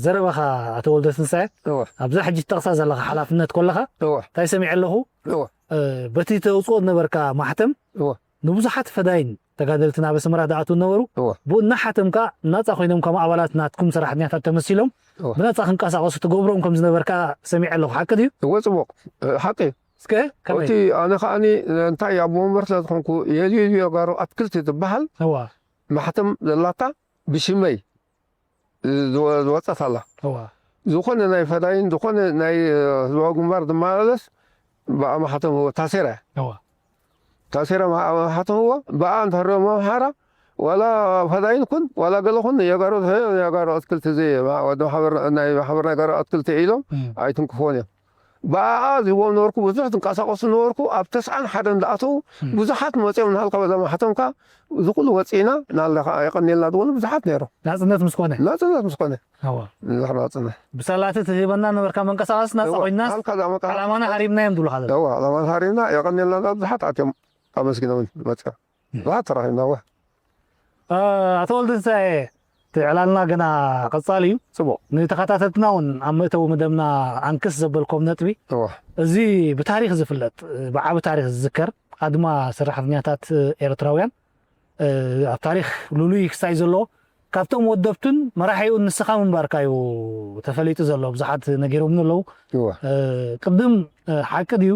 ዘረባኻ ኣቶ ወልደ ትንሳኤ እወ ኣብዛ ሕጂ ትጠቕሳ ዘለኻ ሓላፍነት ከለኻ እወ እንታይ ሰሚዐ ኣለኹ እወ እ፣ በቲ ተውፅኦ ዝነበርካ ማሕተም እወ ንብዙሓት ፈዳይን ተጋደልቲ ናብ ኣስመራ ዝኣትዉ ነበሩ እወ ብኡ እናሓተምካ ናፃ ኮይኖም ከም ኣባላት ናትኩም ሰራሕተኛታት ተመሲሎም እወ ብናፃ ክንቀሳቐሱ ትገብሮም ከም ዝነበርካ ሰሚዐ ኣለኹ ሓቂ ድዩ እወ ፅቡቕ እ፣ ሓቂ እዩ። እስከ ከመይ እቲ ኣነ ከዓኒ እንታይ ኣብ ወንበር ስለ ዝኾንኩ የልዩ የጋሩ ኣትክልቲ ዝበሃል እዋ ማሕተም ዘላታ ብሽመይ ዝወ- ዝወፀት ኣላ እዋ ዝኾነ ናይ ፈዳይን ዝኾነ ናይ ህዝባዊ ግንባር ዝመላለስ ብኣ ማሕተም ህወ ታሴራ እዋ ታሴራ ብኣ ማሕተም ህወ ብኣ እንተረሞ ኣምሓራ ዋላ ፈዳይን ኩን ዋላ ገለ ኩን የጋሩ የጋሩ ኣትክልቲ እዚ ወዲ ማሕበር ናይ ማሕበር ናይ ጋሩ ኣትክልቲ ኢሎም እም። ኣይትንክፎን እዮም ብኣኣ ዝህቦም ነበርኩ። ብዙሕ ዝንቀሳቐሱ ነበርኩ። ኣብ ተስዓን ሓደን ዝኣተዉ ብዙሓት መፂኦም፣ ናልካ በዛ ማሕተምካ እዚ ኩሉ ወፂእና፣ ናለኻ የቐንየልና ዝበሉ ብዙሓት ነይሮም። ናፅነት ምስ ኮነ። ናፅነት ምስ ኮነ። እዋ። ንድሕር ናፅነት። ብሳላቲ ትህበና ነበርካ መንቀሳቐሲ ናፃ ኮይና፣ ናልካ እዛ መቃ- ዕላማና ሃሪምና እዮም ዝብሉኻ ዘለዉ። እዋ፣ ዕላማና ሃሪምና፣ የቐንየልና ዝብሉ ብዙሓት ኣትዮም ኣመስጊኖምን መፅኦም። ብዙሓት ተራኺብና። እዋ። ኣቶ ወልድንሳኤ፣ እቲ ዕላልና ገና ቀጻሊ እዩ። ፅቡቕ። ንተኸታተልትና እውን ኣብ መእተዊ መደብና ኣንክስ ዘበልኮም ነጥቢ፣ እዋ። እዚ ብታሪኽ ዝፍለጥ፣ ብዓቢ ታሪኽ ዝዝከር ኣድማ ሰራሕተኛታት ኤርትራውያን፣ ኣብ ታሪኽ ልሉይ ክሳይ ዘሎ፣ ካብቶም ወደብቱን መራሒኡን ንስኻ ምንባርካ እዩ ተፈሊጡ ዘሎ። ብዙሓት ነጊሮምኒ ኣለዉ። እዋ። ቅድም ሓቂ ድዩ?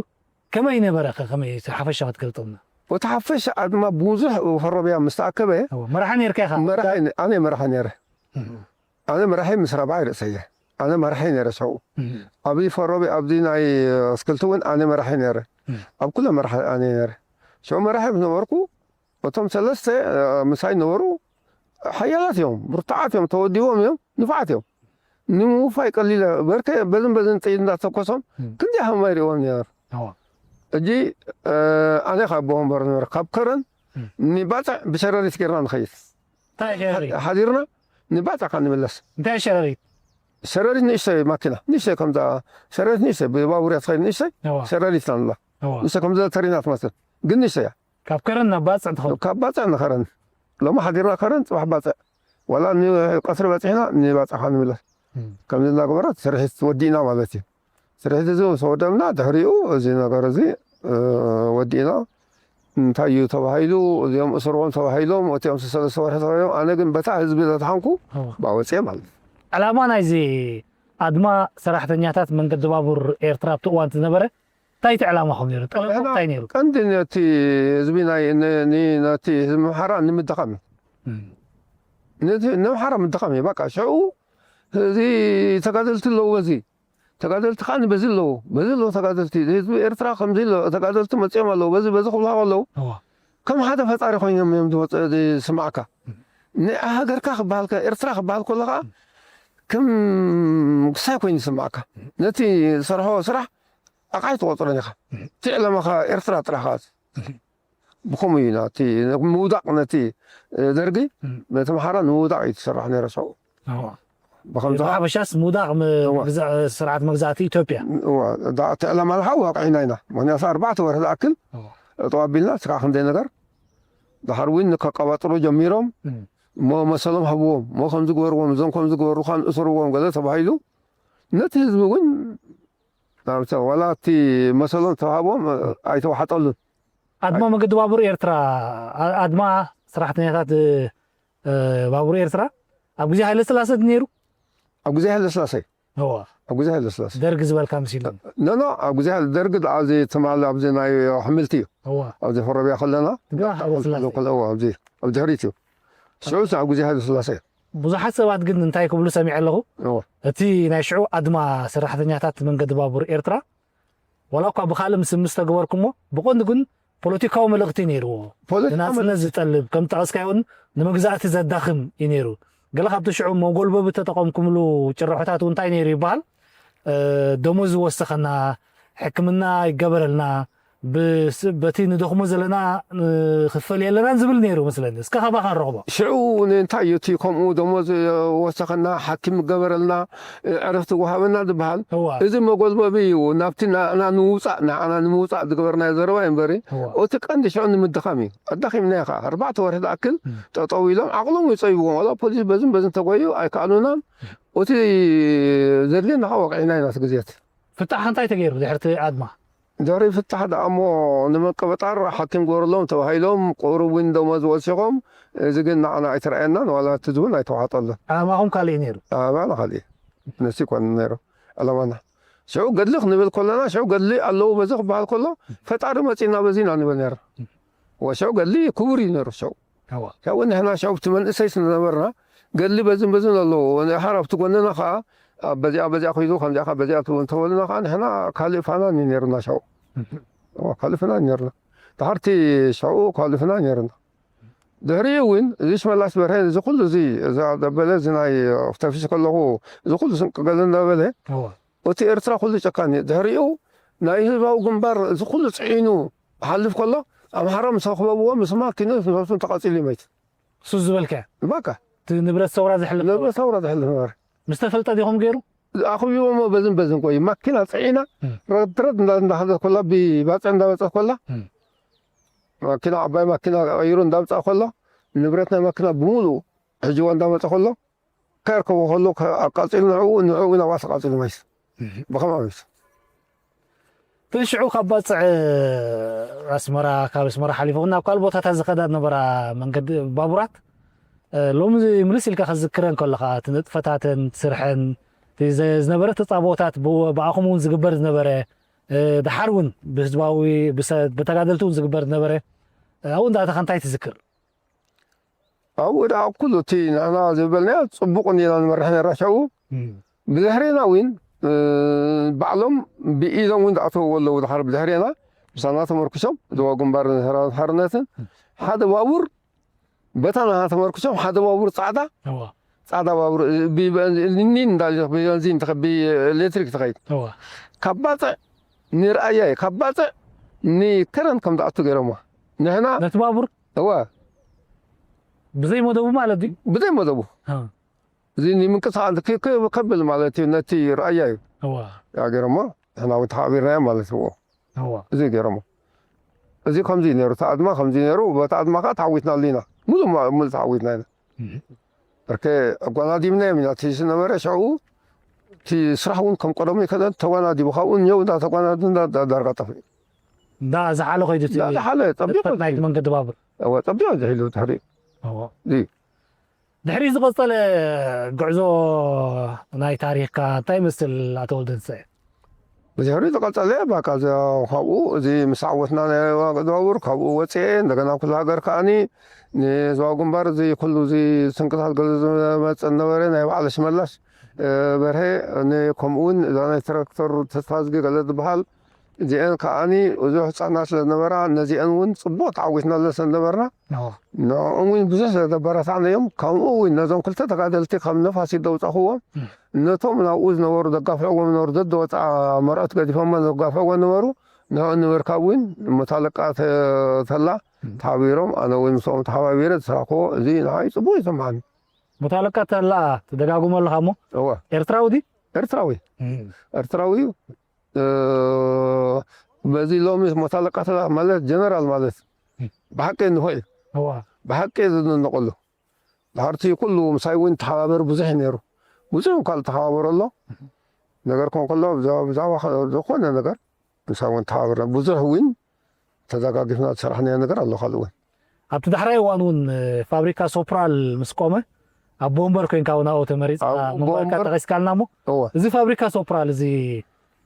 ከመይ ነበረ? ከ-፣ ከመይ እቲ ሓፈሻ ክትገልጸልና? እቲ ሓፈሻ ኣድማ ብዙሕ ፈሮብያ ምስ ተኣከበ፣ እዎ፣ መራሒ ነርካ ኢኻ? መራሒ ነ-፣ ኣነ መራሒ ነይረ። ኣነ መራሒ ምስ ራብዓይ ርእሰየ። ኣነ መራሒ ነይረ ሽዑ። ኣብዚ ፈሮቢ፣ ኣብዚ ናይ ኣስክልቲ እውን ኣነ መራሒ ነይረ። ኣብ ኩለ መራሒ ኣነ ነይረ። ሽዑ መራሒ ምስ ነበርኩ፣ እቶም ሰለስተ፣ እ፣ ምሳይ ነበሩ። ሓያላት እዮም፣ ብርቱዓት እዮም፣ ተወዲቦም እዮም፣ ንፉዓት እዮም። ንምውፋይ ቀሊል እዩ። በርከ በዝን በዝን ጥይት እንዳተኮሶም ክንደይ ሃማይ ሪእዎም ነይሩ። ሕጂ፣ እ፣ ኣነ ካብ ኣቦ ወንበር ነበር፣ ካብ ከረን ንባፅዕ ብሸረሪት ጌርና ንኸይድ። እንታይ ሸረሪት? ሓዲርና ንባፅዕ ካብ ንምለስ። እንታይ ሸረሪት? ሸረሪት ንእሽተይ ማኪና፣ ንእሽተይ ከምዛ ሸረሪት ንእሽተይ፣ ብባቡር እያ ትኸይድ ንእሽተይ፣ ሸረሪት ኢና ንብላ። ንእሽተይ ከምዛ ተሪና ትመስል፣ ግን ንእሽተይ እያ። ካብ ከረን ናብ ባፅዕ ትኸውን። ካብ ባፅዕ ንኸረን። ሎሚ ሓዲርና ከረን፣ ፅባሕ ባፅዕ። ዋላ ንቀትሪ በፂሕና ንባፅዕኻ ንምለስ። ከምዚ እናገበረት ስርሒት ወዲእና ማለት እዩ። ስርሒት እዚ ምስ ወደብና፣ ድሕሪኡ እዚ ነገር እዚ፣ እ፣ ወዲእና። እንታይ እዩ ተባሂሉ? እዚኦም እሰርዎም ተባሂሎም፣ እቲኦም ሰለስተ ወርሒ ተባሂሎም። ኣነ ግን በታ ህዝቢ ዘድሓንኩ ባወፅየ ማለት እዩ። ዕላማ ናይዚ ኣድማ ሰራሕተኛታት መንገዲ ባቡር ኤርትራ ኣብቲ እዋን ዝነበረ እንታይ እቲ ዕላማኹም ነይሩ? ጠለብኩም እንታይ ነይሩ? ቀንዲ ነቲ ህዝቢ ናይ፣ ን-፣ ን-፣ ነቲ ህዝቢ ኣምሓራ ንምድኻም እዩ። ነቲ፣ ንኣምሓራ ምድኻም እዩ። በቃ፣ ሽዑ እዚ ተጋደልቲ ኣለዉ፣ በዚ ተጋደልቲ ከዓ በዚ ኣለዉ፣ በዚ ኣለዉ ተጋደልቲ፣ ህዝቢ ኤርትራ ከምዚ ኣሎ፣ ተጋደልቲ መፂኦም ኣለዉ፣ በዚ፣ በዚ ክብሉኻ ከለዉ፣ እዋ። ከም ሓደ ፈጣሪ ኮይኖም እዮም ዝመፁ፣ ዝስምዓካ። ንሃገርካ ክበሃል ከ-፣ ኤርትራ ክበሃል ከሎ ከዓ ከም ክሳይ ኮይኑ ይስምዓካ። ነቲ ዝሰርሖ ስራሕ ኣቕዓይ ትቆፅሮን ኢኻ። እቲ ዕላማኻ ኤርትራ ጥራሕ ከዓ። ብኸምኡ እዩ ናቲ ምውዳቕ፣ ነቲ ደርጊ፣ ነቲ ኣምሓራ ንምውዳቕ እዩ ዝስራሕ ነይረ ሽዑ። እዋ። ብኸምዚ ከዓ ሓበሻስ ምውዳቕ ም-፣ እዋ። ግዛ-፣ ስርዓት መግዛእቲ ኢትዮጵያ። እዋ፣ ዳ-፣ እቲ ዕላማ ዝሓ ዋቅዒና ኢና። ምኽንያቱ ኣርባዕተ ወርሒ ዝኣክል እዋ። ጠው ኣቢልና፣ እስካዕ ክንደይ ነገር። ድሓር እውን ከቀባጥሩ ጀሚሮም። እም። እሞ መሰሎም ሃብዎም። እሞ ከምዚ ግበርዎም፣ እዞም ከምዚ ግበሩኻን እሰርዎም ገለ ተባሂሉ። ነቲ ህዝቢ እውን ናብቲ፣ ዋላ እቲ መሰሎም ተዋሃቦም፣ እ፣ ኣይተዋሓጠሉን። ኣድማ መገዲ ባቡር ኤርትራ፣ ኣ-፣ ኣድማ ሰራሕተኛታት፣ እ፣ ባቡር ኤርትራ ኣብ ግዜ ሃይለ ስላሰ ድዩ ነይሩ? ኣብ ግዜ ሃይለ ስላሰ። እዋ። ኣብ ግዜ ሃይለ ስላሰ። ደርግ ዝበልካ መሲሉ። ኖ፣ ኖ፣ ኣብ ግዜ ሃይለ ደርግ ደኣ ኣብዚ ትማሊ ኣብዚ ናይ ኣሕምልቲ እዩ። እዋ። ኣብዚ ፈረብያ ከለና፣ ግና ሃይለ ስላሰ። ከለ-፣ እዋ፣ ኣብዚ፣ ኣብ ድሕሪት እዩ። ሽዑ ኣብ ግዜ ሃይለ ስላሰ እዩ። ብዙሓት ሰባት ግን እንታይ ክብሉ ሰሚዐ ኣለኹ? እዋ። እቲ ናይ ሽዑ ኣድማ ሰራሕተኛታት መንገዲ ባቡር ኤርትራ፣ ዋላ እኳ ብኻልእ ምስምስ ተገበርኩሞ፣ ብቐንዱ ግን ፖለቲካዊ መልእኽቲ ነይርዎ። ፖለቲካዊ ንናጽነት ዝጠልብ፣ ከም ጠቐስካዮ እውን ንመግዛእቲ ዘዳኽም እዩ ነይሩ። ገለ ካብቲ ሽዑ መጎልበቢ እተጠቐምኩምሉ ጭርሖታት እውን እንታይ ነይሩ ይበሃል? እ፣ ደሞዝ ዝወሰኸና፣ ሕክምና ይገበረልና፣ ብስ-፣ በቲ ንደኽሞ ዘለና ንኽፈል የለናን ዝብል ነይሩ መስለኒ። እስከ ካባኻ ንረኽቦ። ሽዑ ንእንታይ እዩ እቲ ከምኡ ደሞዝ ወሰኸና፣ ሓኪም ገበረልና፣ ዕረፍቲ ወሃበና ዝበሃል? እዋ። እዚ መጎልበቢ እዩ። ናብቲ ንዓና ንምውጻእ፣ ንዓና ንምውጻእ ዝገበርናዮ ዘረባ እዩ እምበሪ፣ እዋ። እቲ ቀንዲ ሽዑ ንምድኻም እዩ። ኣዳኺምና ኢኻ። ኣርባዕተ ወርሒ ዝኣክል እም። ጠጠው ኢሎም ዓቕሎም ይጸይብዎም። ዋላ ፖሊስ በዝን በዝን ተጎዩ ኣይከኣሉናን። እቲ ዘድልየና ከዓ ወቂዕና ኢና እቲ ግዜት። ፍታሕ እንታይ ተገይሩ ድሕርቲ ኣድማ? ድሕሪ ፍታሕ ደኣ እሞ ንምቅብጣር ሓኪም ግበረሎም ተባሂሎም፣ ቁሩብ እውን ደሞዝ ወሲኾም። እዚ ግን ንዓና ኣይተረኣየናን፣ ዋላ እቲ እውን ኣይተዋሓጠሉን። ዕላማኹም ካልእ እዩ ነይሩ? ዕላማና ካልእ እዩ። ነሲ ኮነ ነይሩ ዕላማና። ሽዑ ገድሊ ክንብል ከለና፣ ሽዑ ገድሊ ኣለዉ በዚ ክበሃል ከሎ፣ ፈጣሪ መጺእና በዚ ኢና ንብል ነይርና። ወሽዑ ገድሊ ክቡር እዩ ነይሩ ሽዑ። እዋ። ያው ንሕና ሽዑ እቲ መንእሰይ ስለ ነበርና፣ ገድሊ በዝን በዝን ኣለዎ። ወንድሓር ኣብቲ ጎንና ኸዓ፣ ኣብ በዚኣ በዚኣ ኪዱ፣ ከምዚኣ ኸዓ በዚኣ ትብሉ እንተበሉና ኸዓ፣ ንሕና ካልእ ፍናን እዩ ነይሩና ሽዑ። እዋ፣ ካልእ ፍናን እዩ ነይሩና። ድሓር እቲ ሽዑ ካልእ ፍናን እዩ ነይሩና። ድሕሪኡ እውን፣ እዚ ሽመላስ በርሀ፣ እዚ ኩሉ እዚ፣ እዛ ደበለ፣ እዚ ናይ ተፊሱ ከለኹ፣ እዚ ኩሉ ስንቂ ገለ እንዳበለ፣ እዋ። እቲ ኤርትራ ኩሉ ጨካን እዩ። ድሕሪኡ ናይ ህዝባዊ ግንባር እዚ ኩሉ ጽዒኑ ክሓልፍ ከሎ ኣምሓራ ምስ ኣኽበብዎ ምስ ማኪኖት ነብሶም ተቓጺሉ እዩ መይቱ። ሱስ ዝበልካዮ። ባካ እቲ ንብረት ሰውራ ዘሕልፍ ንብረት ሰውራ ዘሕልፍ ነበረ። ምስ ተፈልጠ ዲኹም ገይሩ? ኣኽቢቦሞ በዝን በዝን ቆዩ። ማኪና ጽዒና እም። ረድረድ እንዳ- እንዳኸደት ኮላ ብባጽዕ እንዳመጸት ኮላ እም። ማኪና ዓባይ ማኪና ቀይሩ እንዳምጻእ ኮሎ ንብረት ናይ ማኪና ብምሉኡ ሕጅዋ እንዳመጸ ኮሎ ከርከቦ ከሎ ኣቃጺሉ ንዕኡ ንዕኡ ናባስ ኣቃጺሉ መይስ ብኸምኣ መይስ እቲ ሽዑ ካብ ባፅዕ ኣስመራ ካብ ኣስመራ ሓሊፉ ናብ ካልእ ቦታታት ዝኸዳ ዝነበራ መንገዲ ባቡራት ሎሚ ምልስ ኢልካ ከዝክረን ከለኻ እቲ ንጥፈታተን ስርሐን ዝነበረ ተፃቦታት ብኣኹም እውን ዝግበር ዝነበረ ድሓር እውን ብህዝባዊ ብተጋደልቲ እውን ዝግበር ዝነበረ ኣብኡ እንዳእተኻ እንታይ ትዝክር? ኣብኡ ደኣ ኩሉ እቲ ንሕና ዝበልናዮ ጽቡቕ እንዲና ንመርሕ ነራ ሸው ብድሕሬና እውን ባዕሎም ብኢዶም እውን ዝኣተውዎ ኣለዉ ድሓር ብድሕሬና ምሳና ተመርኩሶም ድዋ ግንባር ሓርነትን ሓደ ባቡር በታ ንሕና ተመርኩሶም ሓደ ባቡር ጻዕዳ ጻዕዳ ባቡር ኒን እንዳለ ብቤንዚን ብኤሌክትሪክ ትኸይድ ካብ ባፅዕ ንርኣያ እዩ ካብ ባፅዕ ንከረን ከም ዝኣቱ ገይሮማ ንሕና ነቲ ባቡር እወ ብዘይ መደቡ ማለት ድዩ? ብዘይ መደቡ። እዚ ንምንቅስቃስ ከብል ማለት እዩ ነቲ ርኣያ እዩ። እዋ። ያ ገይሮሞ ንሕና እውን ተሓቢርናዮ ማለት እዩ። እዋ። እዚ ገይሮሞ። እዚ ከምዚ እዩ ነይሩ፣ እቲ ኣድማ ከምዚ እዩ ነይሩ፣ በቲ ኣድማ ከዓ ተዓዊትና ኣሊና። ሙሉእ ማ- ሙሉእ ተዓዊትና ኢና። እህ። በርከ ኣጓናዲብናዮም ኢና። እቲ ዝነበረ ሽዑ እቲ ስራሕ እውን ከም ቀደሙ ኣይኮነን፣ ተጓናዲቡ። ካብኡ እኒኦ እንዳተጓናዱ እንዳ- እንዳ- ዳርጋ ጠፍኡ። እንዳ ዝሓለ ከይዱ እቲ እንዳ ዝሓለ፣ ጸቢቑ። ጥፍኣት ናይቲ መንገዲ ባቡር። እወ፣ ጸቢቑ ዝሒሉ ድሕሪኡ። እዎ። እዚ ድሕሪ ዝቐጸለ ጉዕዞ ናይ ታሪኽካ እንታይ ይመስል ኣቶ ወልደትንሳኤ? ብድሕሪ ዝቐጸለ ባካ ካብኡ እዚ ምስ ዓወትና ናይ ዋጋ ዝዋውር ካብኡ ወፅኤ እንደገና ኩሉ ሃገር ከዓኒ ንህዝባዊ ግንባር እዚ ኩሉ እዚ ስንቅታት ገለ ዝመፀ ነበረ ናይ ባዕለ ሽመላሽ በርሀ ከምኡውን እዛ ናይ ትራክተር ተስፋዝጊ ገለ ዝበሃል እዚአን ከዓኒ ብዙሕ ህፃናት ስለዝነበራ ነዚአን እውን ፅቡቅ ተዓዊትናለን ስለዝነበርና ንዕኦም እውን ብዙሕ ስለዘበረታዕናዮም ከምኡ እውን ነዞም ክልተ ተጋደልቲ ካብ ነፋሲት ዘውፃእኽዎም ነቶም ናብኡ ዝነበሩ ዘጋፍዕዎም ነበሩ ዘዝወፅኣ መርዑት ገዲፎሞ ዘጋፍዕዎ ነበሩ ንዕኡ ንምርካብ እውን እሞ እታ ለቃ ተላ ተሓቢሮም ኣነ እውን ምስኦም ተሓባቢረ ዝሰራሕክዎ እዚ ንዓይ ፅቡቅ ይስምዓኒ። እሞ እታ ለቃ ተላ ትደጋግሞ ኣለኻ እሞ እወ ኤርትራዊ ድዩ? ኤርትራዊ ኤርትራዊ እዩ በዚ ሎሚ ሞት ኣለቃ ተላ ማለት ጀነራል ማለት ብሓቂ ንሆ እዩ ብሓቂ ዝድነቀሉ ድሓርቲ ኩሉ ምሳይ እውን ተሓባበር ብዙሕ እዩ ነይሩ ብዙሕ እኳ ዝተሓባበረ ኣሎ ነገር ኮን ከሎ ብዛዕባ ዝኾነ ነገር ምሳይ እውን ተሓባበርና ብዙሕ እውን ተዘጋጊፍና ዝሰራሕናዮ ነገር ኣሎ ካልእ እውን ኣብቲ ዳሕራይ እዋን እውን ፋብሪካ ሶፕራል ምስ ቆመ ኣብ ቦምበር ኮይንካ እውን ኣብኡ ተመሪፅካ ምንባርካ ጠቂስካልና እሞ እዚ ፋብሪካ ሶፕራል እዚ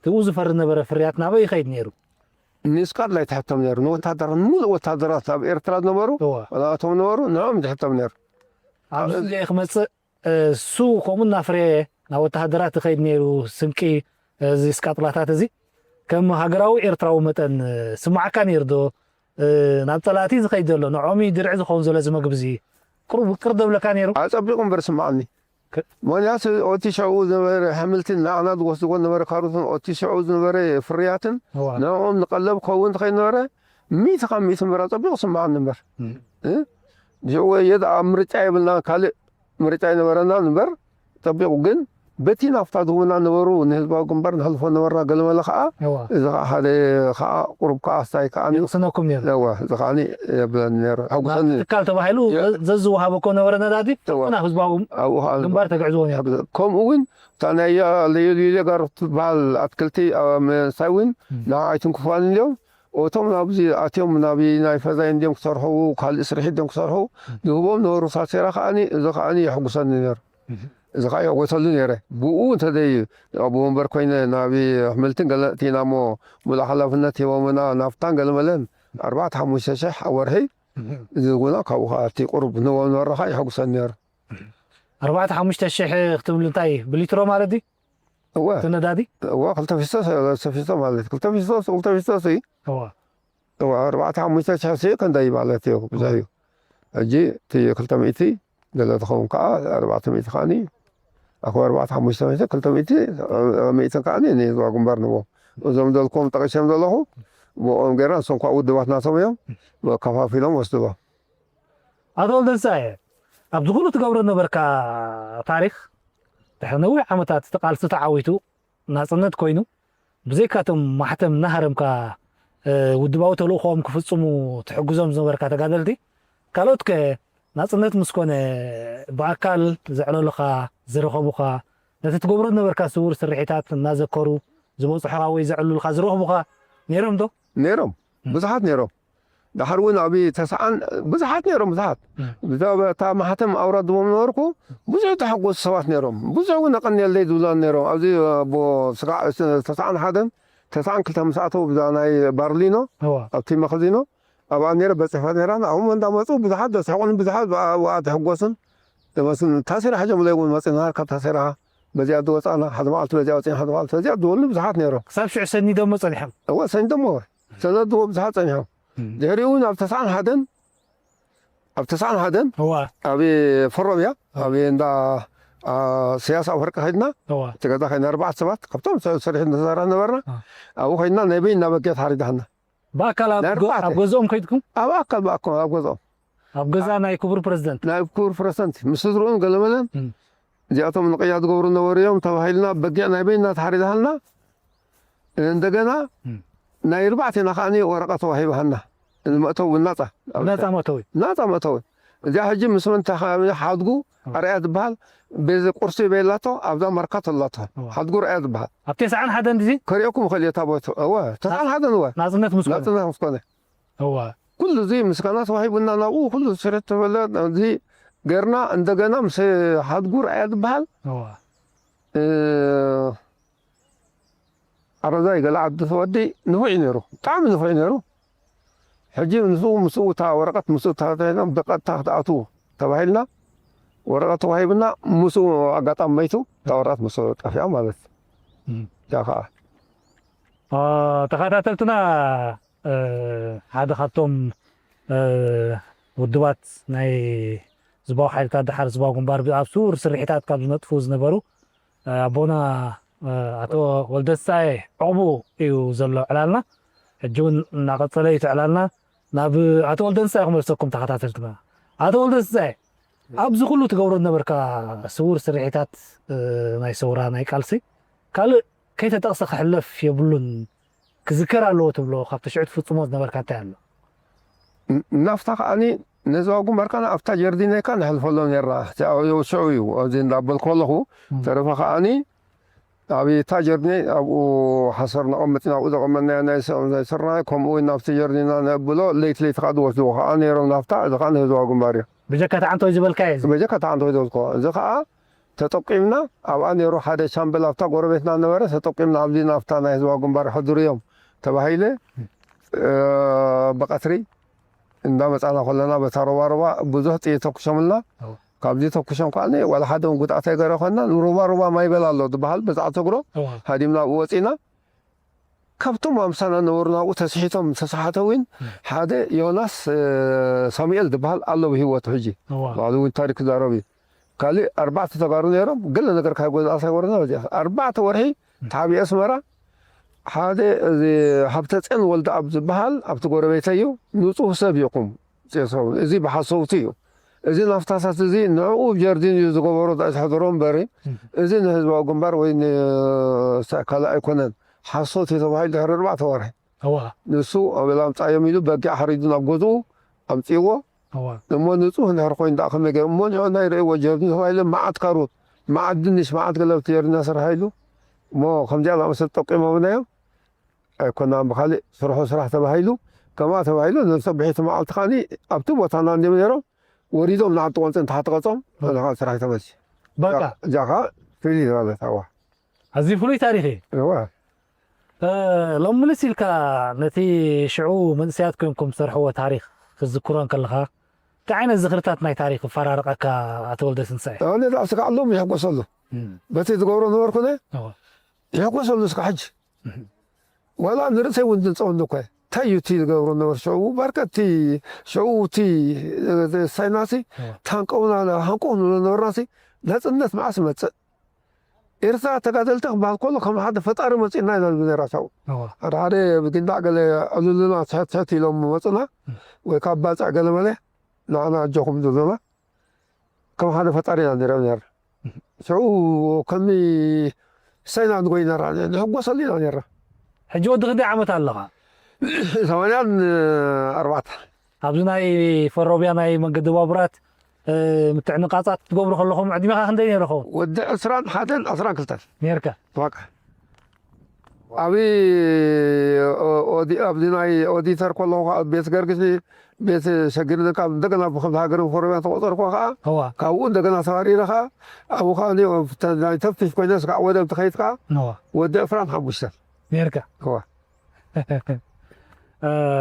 ትኡ ዝፈሪ ዝነበረ ፍርያት ናበይ ይኸይድ ነይሩ? ንስካድላ ይትሕተም ነይሩ ንወታደራት ንሙሉእ ወታደራት ኣብ ኤርትራ ዝነበሩ ወላቶም ነበሩ ንዕኦም ይትሕተም ነይሩ ኣብዚ ክመፅእ እሱ ከምኡ እናፍረየ ናብ ወተሃደራት ይኸይድ ነይሩ ስንቂ እዚ ስቃጥላታት እዚ ከም ሃገራዊ ኤርትራዊ መጠን ስማዓካ ነይሩ ዶ ናብ ፀላእቲ ዝኸይድ ዘሎ ንዖሚ ድርዒ ዝኸውን ዘሎ እዚ መግቢ እዚ ቅሩብ ቅር ደብለካ ነይሩ ኣፀቢቑ እምበር ስማዓኒ ምክንያቱ ኦቲ ሸዑ ዝነበረ ሕምልትን ንዓና ዝወስድዎ ዝነበረ ካሮትን ኦቲ ሸዑ ዝነበረ ፍርያትን ንዕኦም ንቀለብ ክኸውን ዝኸይድ ነበረ ሚእቲ ካብ ሚእቲ እምበር ኣፀቢቑ ስማዓኒ እምበር ሽዑ የድ ኣብ ምርጫ የብልና ካልእ ምርጫ ኣይነበረናን እምበር ጠቢቑ ግን በቲ ናፍታ ዝህቡና ነበሩ ንህዝባዊ ግንባር ንሕልፎ ነበርና ገለመለ ከዓ እዚ ከዓ ሓደ ከዓ ቁሩብ ከዓ ኣስታይ ከዓ ይቕስነኩም ነይሩ እወ እዚ ከዓ የብለኒ ነይሩ ሕጉሰኒ ትካል ተባሂሉ ዘዝወሃበ እኮ ነበረ ነዳዲ ናብ ህዝባዊ ግንባር ተግዕዝዎ ነይሩ ከምኡ እውን እታ ናይ ለየሉሌ ጋር ትበሃል ኣትክልቲ ምንስታይ እውን ንዓ ኣይትንክፋን እንዲዮም እቶም ናብዚ ኣትዮም ናብ ናይ ፈዛይ እንድዮም ክሰርሑ ካልእ ስርሒት ድዮም ክሰርሑ ዝህቦም ነበሩ ሳሴራ ከዓኒ እዚ ከዓኒ የሕጉሰኒ ነይሩ እዚ ከዓ የሕጎሰሉ ነይረ ብኡ እንተዘይ ኣብ ወንበር ኮይነ ናብ ኣሕምልትን ገለ እቲና እሞ ሙሉእ ሓላፍነት ሂቦምና ናፍታን ገለመለን ኣርባዕተ ሓሙሽተ ሽሕ ኣብ ወርሒ እዚ ጉና ካብኡ ከዓ እቲ ቁሩብ ንህቦም ነበርና ከዓ የሕጉሰኒ ነይሩ ኣርባዕተ ሓሙሽተ ሽሕ ክትብል እንታይ ብሊትሮ ማለት ድዩ እወ እቲ ነዳዲ እወ ክልተ ፊስቶ ሰለስተ ፊስቶ ማለት ክልተ ፊስቶ ክልተ ፊስቶ ሲ እወ እወ ኣርባዕተ ሓሙሽተ ሽሕ ሲ ክንደይ ማለት እዩ ብዙሕ እዩ ሕጂ እቲ ክልተ ሚእቲ ገለ ትኸውን ከዓ ኣርባዕተ ሚእቲ ከዓኒ ኣኮ ኣርባዕተ ሓሙሽተ ሚእቲ፣ ክልተ ሚእቲ፣ ሚእትን ከዓኒ ንህዝባዊ ግንባር ንቦ። እዞም ዘልኮም ጠቒሶም ዘለኹ፣ ብኦም ገይርና፣ ንሶም ከዓ ውድባት ናቶም እዮም፣ ከፋፊሎም ወስድዎ። ኣቶ ወልደንሳኤ፣ ኣብዚ ኩሉ ትገብሮ ነበርካ ታሪኽ፣ ድሕሪ ነዊሕ ዓመታት እቲ ቃልሲ ተዓዊቱ ናጽነት ኮይኑ፣ ብዘይካቶም ማሕተም እናሃረምካ፣ እ፣ ውድባዊ ተልእኾኦም ክፍጽሙ ትሕግዞም ዝነበርካ ተጋደልቲ፣ ካልኦት ከ ናጽነት ምስ ኮነ ብኣካል ዘዕለሉኻ፣ ዝረኸቡኻ፣ ነቲ ትገብሮ ዝነበርካ ስውር ስርሒታት እናዘከሩ ዝበጽሑኻ ወይ ዘዕልሉኻ ዝረኽቡኻ ነይሮም ዶ? ነይሮም። እም። ብዙሓት ነይሮም። ደሓር እውን ኣብ ተስዓን ብዙሓት ነይሮም፣ ብዙሓት። እም። ብዛዕባ እታ ማሕተም ኣውራድዎም ነበርኩ፣ ብዙሕ ተሓጎሱ ሰባት ነይሮም። ብዙሕ እውን ኣቐንየለይ ዝብላን ነይሮም። ኣብዚ ኣቦ ስጋዕ ተስዓን ሓደን፣ ተስዓን ክልተን ምስ ኣተው ብዛ ናይ ባርሊኖ፣ እዋ። ኣብቲ መኽዚኖ፣ ኣብኣ ነይረ በጺሖ ነይራ። ኣብኡ እንዳመጹ ብዙሓት ዘስሕቑን ብዙሓት ብኣ-፣ ብኣ ተሕጎሱን ተመስን። ታሴራ ሕጆምለይ እውን መጺና፣ ካብ ታሴራ በዚኣ ዝወጻና፣ ሓደ መዓልቲ በዚኣ ወጺና፣ ሓደ መዓልቲ በዚኣ ዝበሉ ብዙሓት ነይሮም። ክሳብ ሽዑ ሰኒዶሞ ጸኒሖም? እወ፣ ሰኒዶሞ። ሰነድዎ ብዙሓት ጸኒሖም። እም። ድሕሪኡ እውን ኣብ ተስዓን ሓደን፣ ኣብ ተስዓን ሓደን፣ እዋ። ኣብ ፈሮም እያ፣ ኣብ እንዳ፣ አ፣ ስያስ ኣፈወርቂ ከይድና፣ እዋ። እቲ ገዛ ከይድና ኣርባዕተ ሰባት፣ ካብቶም ሰ-፣ ስርሒት ንሰራሕ ነበርና። አ። ኣብኡ ከይድና ናይ በይንና በጊዕ ተሓሪዳትና። ብኣካል ኣብ ናይ ገ-፣ ኣርባዕተ። ኣብ ገዝኦም ከይድኩም? ኣብ ኣካል ብኣካል ኣብ ገዝኦም። ኣብ ገዛ ናይ ክቡር ፕረዚደንት? ናይ ክቡር ፕረዚደንት፣ ምስ ስድርኡን ገለመለን፣ እም። እዚኣቶም ንቅያ ዝገብሩ ነበሩ እዮም ተባሂልና፣ በጊዕ ናይ በይንና ተሓሪዳሃልና። እንደገና እም። ናይ ኣርባዕቴና ከዓኒ ወረቐት ተዋሂባሃልና። መእተዊ ብናጻ። ብናጻ መእተዊ? ናጻ መእተዊ። እዚኣ ሕጂ ምስ መን ተኸ-፣ ሓድጉ እም። ኣርኣያ ዝበሃል ቤዚ ቁርሲ በይላቶ፣ ኣብዛ ማርካቶ ኣላቶ። እዋ። ሓድጉ ኣርኣያ ዝበሃል። ኣብ ተስዓን ሓደን ድዚ? ከርእየኩም እኽእል እየ እታ ቦታ። እወ፣ ተስዓን ሓደን እወ። ናጽነት ምስ ኮነ? ናጽነት ምስ ኮነ። እዋ። ኩሉ እዚ ምስጋና ተዋሂቡና ናብኡ፣ ኩሉ ስርት ተበለ፣ እዚ ገርና እንደገና ምስ ሓድጉ ኣርኣያ ዝበሃል፣ እዋ። እ፣ ኣረዛይ ገለዓዲ ተወዲ ንፉዕ እዩ ነይሩ። ብጣዕሚ ንፉዕ እዩ ነይሩ። ሕጂ ንሱ ምስኡ እታ ወረቐት ምስኡ ተታሒዝና ብቐጥታ ክትኣትዉ ተባሂልና፣ ወረቐት ተዋሂብና፣ ምስኡ ኣጋጣሚ መይቱ፣ እታ ወረቐት ምስኡ ጠፊኣ ማለት እዩ። እም። እዚኣ ከዓ። አ፣ ተኸታተልትና፣ እ፣ ሓደ ካብቶም፣ እ፣ ውድባት ናይ ህዝባዊ ሓይልታት ደሓር ህዝባዊ ግንባር ብ-፣ ኣብ ስውር ስርሒታት ካብ ዝነጥፉ ዝነበሩ፣ እ፣ ኣቦና፣ እ፣ ኣቶ ወልደንሳኤ ዕቑቡ እዩ ዘሎ ዕላልና። ሕጂ እውን እናቐጸለ እዩ እቲ ዕላልና። ናብ ኣቶ ወልደንሳኤ ክመልሰኩም ተኸታተልትና። ኣቶ ወልደንሳኤ፣ ኣብዚ ኩሉ ትገብሮ ዝነበርካ ስውር ስርሒታት፣ እ፣ ናይ ሰውራ፣ ናይ ቃልሲ፣ ካልእ ከይተጠቕሰ ክሕለፍ የብሉን፣ ክዝከር ኣለዎ ትብሎ፣ ካብቲ ሽዑ ትፍጽሞ ዝነበርካ እንታይ ኣሎ? ን-፣ ናፍታ ከዓኒ ነዚ ዋጉ ማርካና ኣብታ ጀርዲን ኢልካ ነሕልፈሎም ነርና። እቲ ኣብ ሽዑ እዩ፣ ኣብዚ እንዳበልኩ ከለኹ፣ እም። ተረፈ ከዓኒ ኣብ እታ ጀርዲን ኣብኡ ሓሰር ነቐምጥ ኢና፣ ኣብኡ ዘቐመጥናዮ ናይ ሰ-፣ ናይ ስርናይ፣ ከምኡ እውን ናብቲ ጀርዲና ነብሎ፣ ለይቲ ለይቲ ከዓ ዝወስድዎ ከዓ ነይሮም ናፍታ፣ እዚ ከዓ ንህዝባዊ ግንባር እዩ። ብጀካ እቲ ዓንቶይ ዝበልካዮ እዚ? ብጀካ እቲ ዓንቶይ ዝበልክዎ። እዚ ከዓ ተጠቂምና፣ ኣብኣ ነይሩ ሓደ ሻምበል ኣብታ ጎረቤትና ነበረ፣ ተጠቂምና ኣብዚ ናፍታ ናይ ህዝባዊ ግንባር ይሕድሩ እዮም ተባሂለ፣ እ፣ ብቐትሪ እንዳመጻና ከለና በታ ሮባ ሮባ ብዙሕ ጥይት ተኩሾምልና። ኣዎ። ካብዚ ተኩሾም ከዓኒ ዋላ ሓደ እውን ጉድኣት ኣይገረኸናን። ሮባ ሮባ ማይ በላ ኣሎ ዝበሃል በዛ ተግሮ ኣዎ። ሃዲምና ኣብኡ ወጺና። ካብቶም ኣምሳና ነበሩ ናብኡ ተስሒቶም ተሰሓተ እውን እም። ሓደ ዮናስ፣ እ፣ ሳሙኤል ዝበሃል ኣሎ ብህይወቱ ሕጂ። እዋ። ባዕሉ እውን ታሪክ ክዛረብ እዩ። ካልእ ኣርባዕተ ተጋሩ ነይሮም፣ ገለ ነገር ካብ ገዝኣ ሳይወረና በዚኣ። ኣርባዕተ ወርሒ እም። ተሓቢኤ ኣስመራ፣ ሓደ እዚ ሃብተጼን ወልደኣብ ዝበሃል ኣብቲ ጎረቤተይ እዩ፣ ንጹህ ሰብ ይኹም፣ ጽዮን ሰብ፣ እዚ ብሓሰውቲ እዩ። እዚ ናፍታታት እዚ ንዕኡ ጀርዲን እዩ ዝገበሮ፣ ዘሕደሮ እምበሪ፣ እም። እዚ ንህዝባዊ ግንባር ወይ ንሳካላ ኣይኮነን፣ ሓሶት እዩ ተባሂሉ ድሕሪ ኣርባዕተ ወርሒ። እዋ። ንሱ ኣብ ላምጻዮም ኢሉ በጊዕ ሓሪዱ ናብ ገዝኡ ኣምጺእዎ። እዋ። እሞ ንጹህ እንድሕር ኮይኑ ደኣ ከመይ ገይሩ? እሞ ንዕኡ ናይ ርእይዎ ጀርዲን ተባሂሉ መዓት ካሮት፣ መዓት ድንሽ፣ መዓት ገለ ኣብቲ ጀርዲን ኣስርሓ ኢሉ። እሞ ከምዚኣ ዝኣመሰለ ጠቂሞምናዮ። ኣይኮናን ብኻልእ ስርሑ ስራሕ ተባሂሉ፣ ከምኣ ተባሂሉ፣ ነብሰ ብሒቲ መዓልቲ ከዓኒ ኣብቲ ቦታና እንድዮም ነይሮም፣ ወሪዶም ንዓዲ ቆንጽን ተሓቲ ቀጾም፣ እዋ። ንኻ ስራሕ ተመልሲ። በቃ። እዚኣ ከዓ ፍልይ ዝበለት፣ እዋ። ኣዝዩ ፍሉይ ታሪኽ እዩ። እዋ። እ፣ ሎሚ ምልስ ኢልካ ነቲ ሽዑ መንእሰያት ኮይንኩም ትሰርሕዎ ታሪኽ ክትዝክሮ እንከለኻ፣ እንታይ ዓይነት ዝኽርታት ናይ ታሪኽ ይፈራረቐካ ኣቶ ወልደትንሳኤ? ኣነ ደኣ ስጋዕ ሎም ይሕጎሰሉ። እም። በቲ ዝገብሮ ነበርኩነ፣ እዋ። ይሕጎሰሉ እስካዕ ሕጂ። እም። ዋላ ንርእሰይ እውን ዝንጸወኒ እኮ እየ። እንታይ እዩ እቲ ዝገብሮ ነበረ ሽዑ? በርከቲ ሽዑ እቲ፣ እ፣ ሳይናሲ እዋ። ታንቀውና፣ ሃንቀው ንብሎ ነበርናሲ፣ ናጽነት መዓስ ይመጽእ? ኤርትራ ተጋደልቲ ክበሃል ከሎ ከም ሓደ ፈጣሪ መፂእና ኢና ንብል ነራ። ሻው ሓደ ሓደ ብጊንዳዕ ገለ ዕሉልና ትሕት ትሕት ኢሎም መፁና፣ ወይ ካብ ባፅዕ ገለ መለ ንዓና ኣጆኹም ዝብሉና ከም ሓደ ፈጣሪ ኢና ንሪኦም ነርና። ሽዑ ከሚ ሰይና ንጎይ ነራ፣ ንሕጎሰሉ ኢና ነርና። ሕጂ ወዲ ክንደይ ዓመት ኣለኻ? ሰማንያን ኣርባዕተ። ኣብዚ ናይ ፈሮብያ ናይ መንገዲ ባቡራት ምትዕንቃጻት ክትገብሩ ከለኹም ዕድሜኻ ክንደይ ነይሩ ኸውን? ወዲ ዕስራን ሓደን ዕስራን ክልተን ነርካ። በቃ። ኣብይ ኦዲ ኣብዚ ናይ ኦዲተር ከለኹ ከዓ ቤት ገርግሲ ቤት ሸግርን ካብ እንደገና ብክፍለ ሃገርን ፈሮብያን ተቆፀርኩ ከዓ እዋ ካብኡ እንደገና ተባሪረ ከዓ ኣብኡ ከዓ ናይ ተፍቲሽ ኮይነ ስጋዕ ወደብ ትኸይድ ከዓ እዋ ወዲ ዕስራን ሓሙሽተን ነርካ። እዋ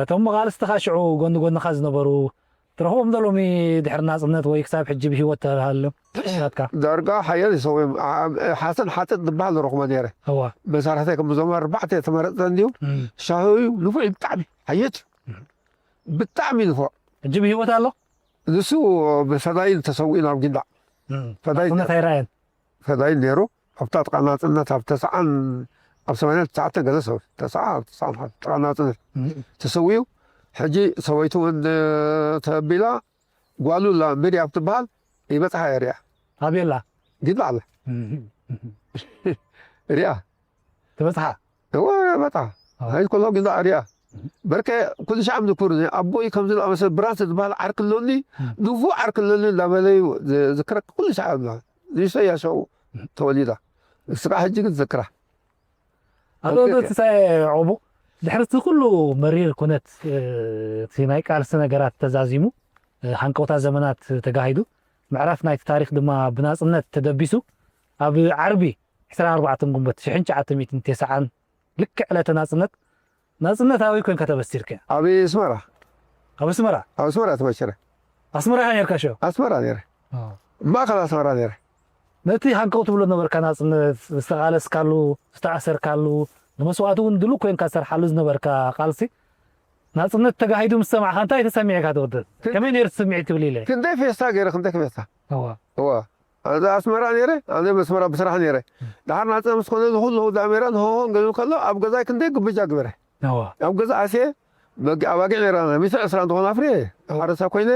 እቶም መቃልስትኻ ሽዑ ጎኒ ጎንኻ ዝነበሩ ትረኽቦም ዶ ሎሚ ድሕሪ ናጽነት ወይ ክሳብ ሕጂ ብህይወት ተሃልዮም? ናትካ ዳርጋ ሓያል ይሰውዮም። ሓሰን ሓጥጥ ዝበሃል ንረኽቦ ነይረ። እዋ መሳርሕተይ ከም እዞም ኣርባዕተ ተመረፅተ እንድዩ። እም። ሻሂ እዩ ንፉዕ እዩ ብጣዕሚ ሓየት እዩ። ብጣዕሚ ንፉዕ። ሕጂ ብህይወት ኣሎ? ንሱ ብፈዳይን ተሰዊኡ ናብ ጊንዳዕ። እም። ፈዳይን ናጽነት ኣይረኣየን። ፈዳይን ነይሩ። ኣብታ ጥቃ ናጽነት ኣብ ተስዓን ኣብ ሰማንያን ትሽዓተን ገለ ሰብ ተስዓ ኣብ ተስዓን ጥቃ ናጽነት እም። ተሰዊኡ። ሕጂ ሰበይቱ እውን ተቢላ ጓሉ ላ ሚድያ ኣብ ትበሃል ይበጽሓ እየ ሪኣ። ኣበይ ኣላ? ጊንዳዕ ኣላ። እም። ሪኣ። ትበጽሓ? እወ በጣ። ኣዎ። ሃይ ኮሎ ጊንዳዕ ሪኣ። በርከ ኩሉ ሻዕ ምዝኩር ኣቦይ ከምዚ ዝኣመሰለ ብራንስ ዝበሃል ዓርኪ ኣሎኒ። እም። ንፉዕ ዓርኪ ኣሎኒ እንዳበለ እዩ ዝ- ዝክረክ ኩሉ ሻዕ ኣሎ። ንእሽተይ እያ ሸው ተወሊዳ። እስኻ ሕጂ ግን ትዝክራ። ኣቶ ኦኬ። ተስፋዬ ዖቡ፣ ድሕሪ እቲ ኩሉ መሪር ኩነት፣ እ፣ እቲ ናይ ቃልሲ ነገራት ተዛዚሙ፣ እ፣ ሃንቀውታ ዘመናት ተጋሂዱ፣ ምዕራፍ ናይቲ ታሪኽ ድማ ብናጽነት ተደቢሱ፣ ኣብ ዓርቢ ዕስራን ኣርባዕተን ጉንበት ሽሕን ትሽዓተ ሚእትን ተስዓን ልክዕ ዕለተ ናጽነት፣ ናጽነት ኣበይ ኮንካ ተበሲርካ? ኣብ ኣስመራ። ኣብ ኣስመራ? ኣብ ኣስመራ ተበሲረ። ኣስመራ ኢኻ ነርካ ሽዑ? ኣስመራ ነይረ። ኣዎ። ማእከል ኣስመራ ነይረ። ነቲ ሃንቀው ትብሎ ነበርካ ናጽነት፣ ዝተቓለስካሉ፣ ዝተኣሰርካሉ፣ ንመስዋእቲ እውን ድሉው ኮንካ ትሰርሓሉ ዝነበርካ ቃልሲ፣ ናጽነት ተጋሂዱ ምስ ሰማዕካ እንታይ ተሰሚዕካ ትወደት? ክ- ከመይ ነይሩ እቲ ስምዒት ትብል ኢለ? ክንደይ ፌስታ ገይረ፣ ክንደይ ፌስታ። እዋ። እዋ። ኣነ ኣስመራ ነይረ፣ ኣነ ኣስመራ ብስራሕ ነይረ። እም። ድሓር ናጽነት ምስ ኮነ፣ ዝኹሉ ዳሜራን ሆሆን ገሉ ከሎ፣ ኣብ ገዛይ ክንደይ ግብጃ ግበረ። እዋ። ኣብ ገዛ ኣስየ፣ በጊ-፣ ኣባጊዕ ነይራና፣ ሚእቲ ዕስራ እንተኾና ኣፍርየ፣ እዋ። ሓረሳ ኮይነ፣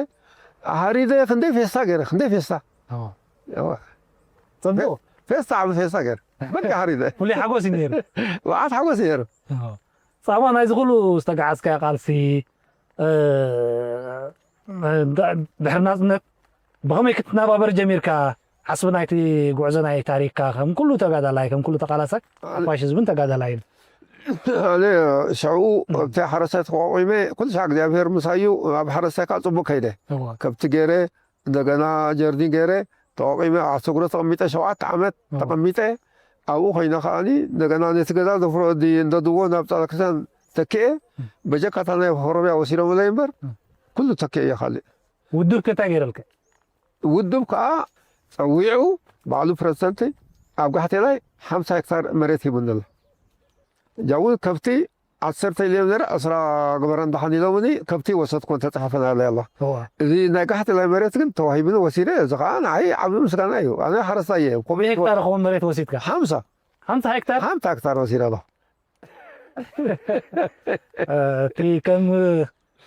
ሓሪደ ክንደይ ፌስታ ገይረ፣ ክንደይ ፌስታ። እዋ። እዋ። ጽቡቕ። ፌስታ፣ ዓቢ ፌስታ ገይረ። በጊ ሓሪደ። ፍሉይ ሓጎስ እዩ ነይሩ። መዓት ሓጎስ እዩ ነይሩ። እዋ። ጻማ ናይዚ ኩሉ ዝተጋዓዝካዮ ቃልሲ፣ እ፣ ድሕሪ ናጽነት ብኸመይ ክትነባበር ጀሚርካ? ዓስቢ ናይቲ ጉዕዞ ናይ ታሪኽካ ከም ኩሉ ተጋዳላይ፣ ከም ኩሉ ተቃላሳይ፣ ኣነ ሓፋሽ ህዝብን ተጋዳላይን። ኣነ ሽዑ ኣብቲ ሓረስታይ ተቋቒመ፣ ኩሉ ሻዕ እግዚኣብሄር ምሳዩ፣ ኣብ ሓረስታይ ከዓ ጽቡቕ ከይደ። እዋ። ከብቲ ገይረ፣ እንደገና ጀርዲን ገይረ፣ ተቋቒመ፣ ኣብ ሰግሮ ተቐሚጠ፣ ሸውዓተ ዓመት እዋ። ተቐሚጠ፣ ኣብኡ ኮይነ ከዓኒ፣ እንደገና ነቲ ገዛ ዘፍሮ ወዲ እንደድዎ ናብ ጻድቃን ተኪኤ፣ እም። በጀካታ ናይ ኦሮምያ ወሲዶምለይ እምበር፣ እም። ኩሉ ተኪኤ እየ ካልእ። ውድብ ከ እንታይ ገይረልካ? ውድብ ከዓ ጸዊዑ ባዕሉ ፕረዚደንት ኣብ ጋሕቴላይ ሓምሳ ሄክታር መሬት ሂቡኒ ኣሎ። እጃ እውን ከብቲ ዓሰርተ ኢለ ነረ፣ ዕስራ ግበረን ደሓን ኢሎምኒ፣ ከብቲ ወሰድኩን ተጻሒፈን ኣለይ ኣሎ። እዋ። እዚ ናይ ጋሕቴላይ መሬት ግን ተዋሂቡኒ ወሲደ፣ እዚ ከዓ ንዓይ ዓቢ ምስጋና እዩ። ኣነ ሓረስታይ እየ። ኮሚቴ ሄክታር ኸውን መሬት ወሲድካ? ሓምሳ። ሓምሳ ሄክታር? ሓምሳ ሄክታር ወሲደ ኣሎ። እ፣ እቲ ከም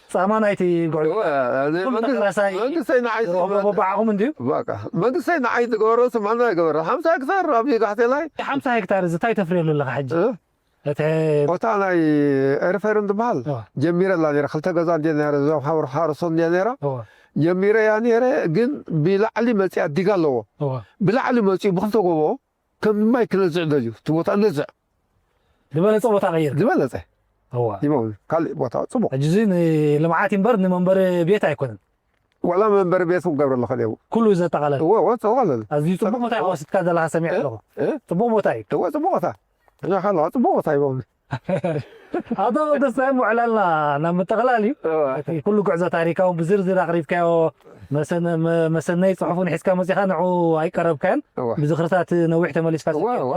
ጻማ ናይቲ ጉዕዞ እወ፣ ኣነ ኩሉ መንግስቲ፣ ተቃላሳይ መንግስተይ ንዓይ ዝረኸቦ ዝገበረ፣ በባዕኹም እንድዩ? በቃ፣ መንግስተይ ንዓይ ዝገበሮ ስማና ይገበረ። ሓምሳ ሄክታር ኣብ ጋሕቴላይ። ሓምሳ ሄክታር እዚ እንታይ ተፍርየሉ ኣለኻ ሕጂ? እ? እቲ ቦታ ናይ ኤርፌርም ዝበሃል እወ። ጀሚረ ኣላ ነይራ። ክልተ ገዛ እንድየ ነይረ፣ እዞም ሓውር ሓረሶ እንድየ ነይራ። እወ። ጀሚረ እያ ነይረ፣ ግን ብላዕሊ መፅያ ዲጋ ኣለዎ። እወ። ብላዕሊ መፅዩ ብክልተ ጎቦ ከም ማይ ክነዝዕ ደልዩ፣ እቲ ቦታ ነዝዕ። ዝበለጸ ቦታ ቀይር። ዝበለጸ። እዋ። ይበሉ። ካልእ ቦታ ጽቡቕ። ሕጂ እዚ ንልምዓት እምበር ንመንበሪ ቤት ኣይኮነን። ዋላ መንበሪ ቤት ክገብረሉ ከለዉ። ኩሉ ዘጠቓለለ። እወ፣ እወ፣ ጠቓለለ። ኣዝዩ ጽቡቕ ቦታ ኢኻ ወሲድካ ዘለኻ ሰሚዐ እ? ኣለኹ። እ? ጽቡቕ ቦታ እዩ። እወ፣ ጽቡቕ ቦታ። እዛ ካለዋ ጽቡቕ ቦታ ይበሉ። ኣቶ ተስፋይ፣ ምዕላልና ናብ ምጥቕላል እዩ። እወ። እቲ ኩሉ ጉዕዞ ታሪካዊ ብዝርዝር ኣቕሪብካዮ፣ መሰነ-፣ መ-፣ መሰነይ ጽሑፉን ሒዝካ መጺኻ ንዕኡ ኣይቀረብካዮን። እወ። ብዝኽርታት ነዊሕ ተመሊስካ እወ፣ ስኪ እወ። እወ።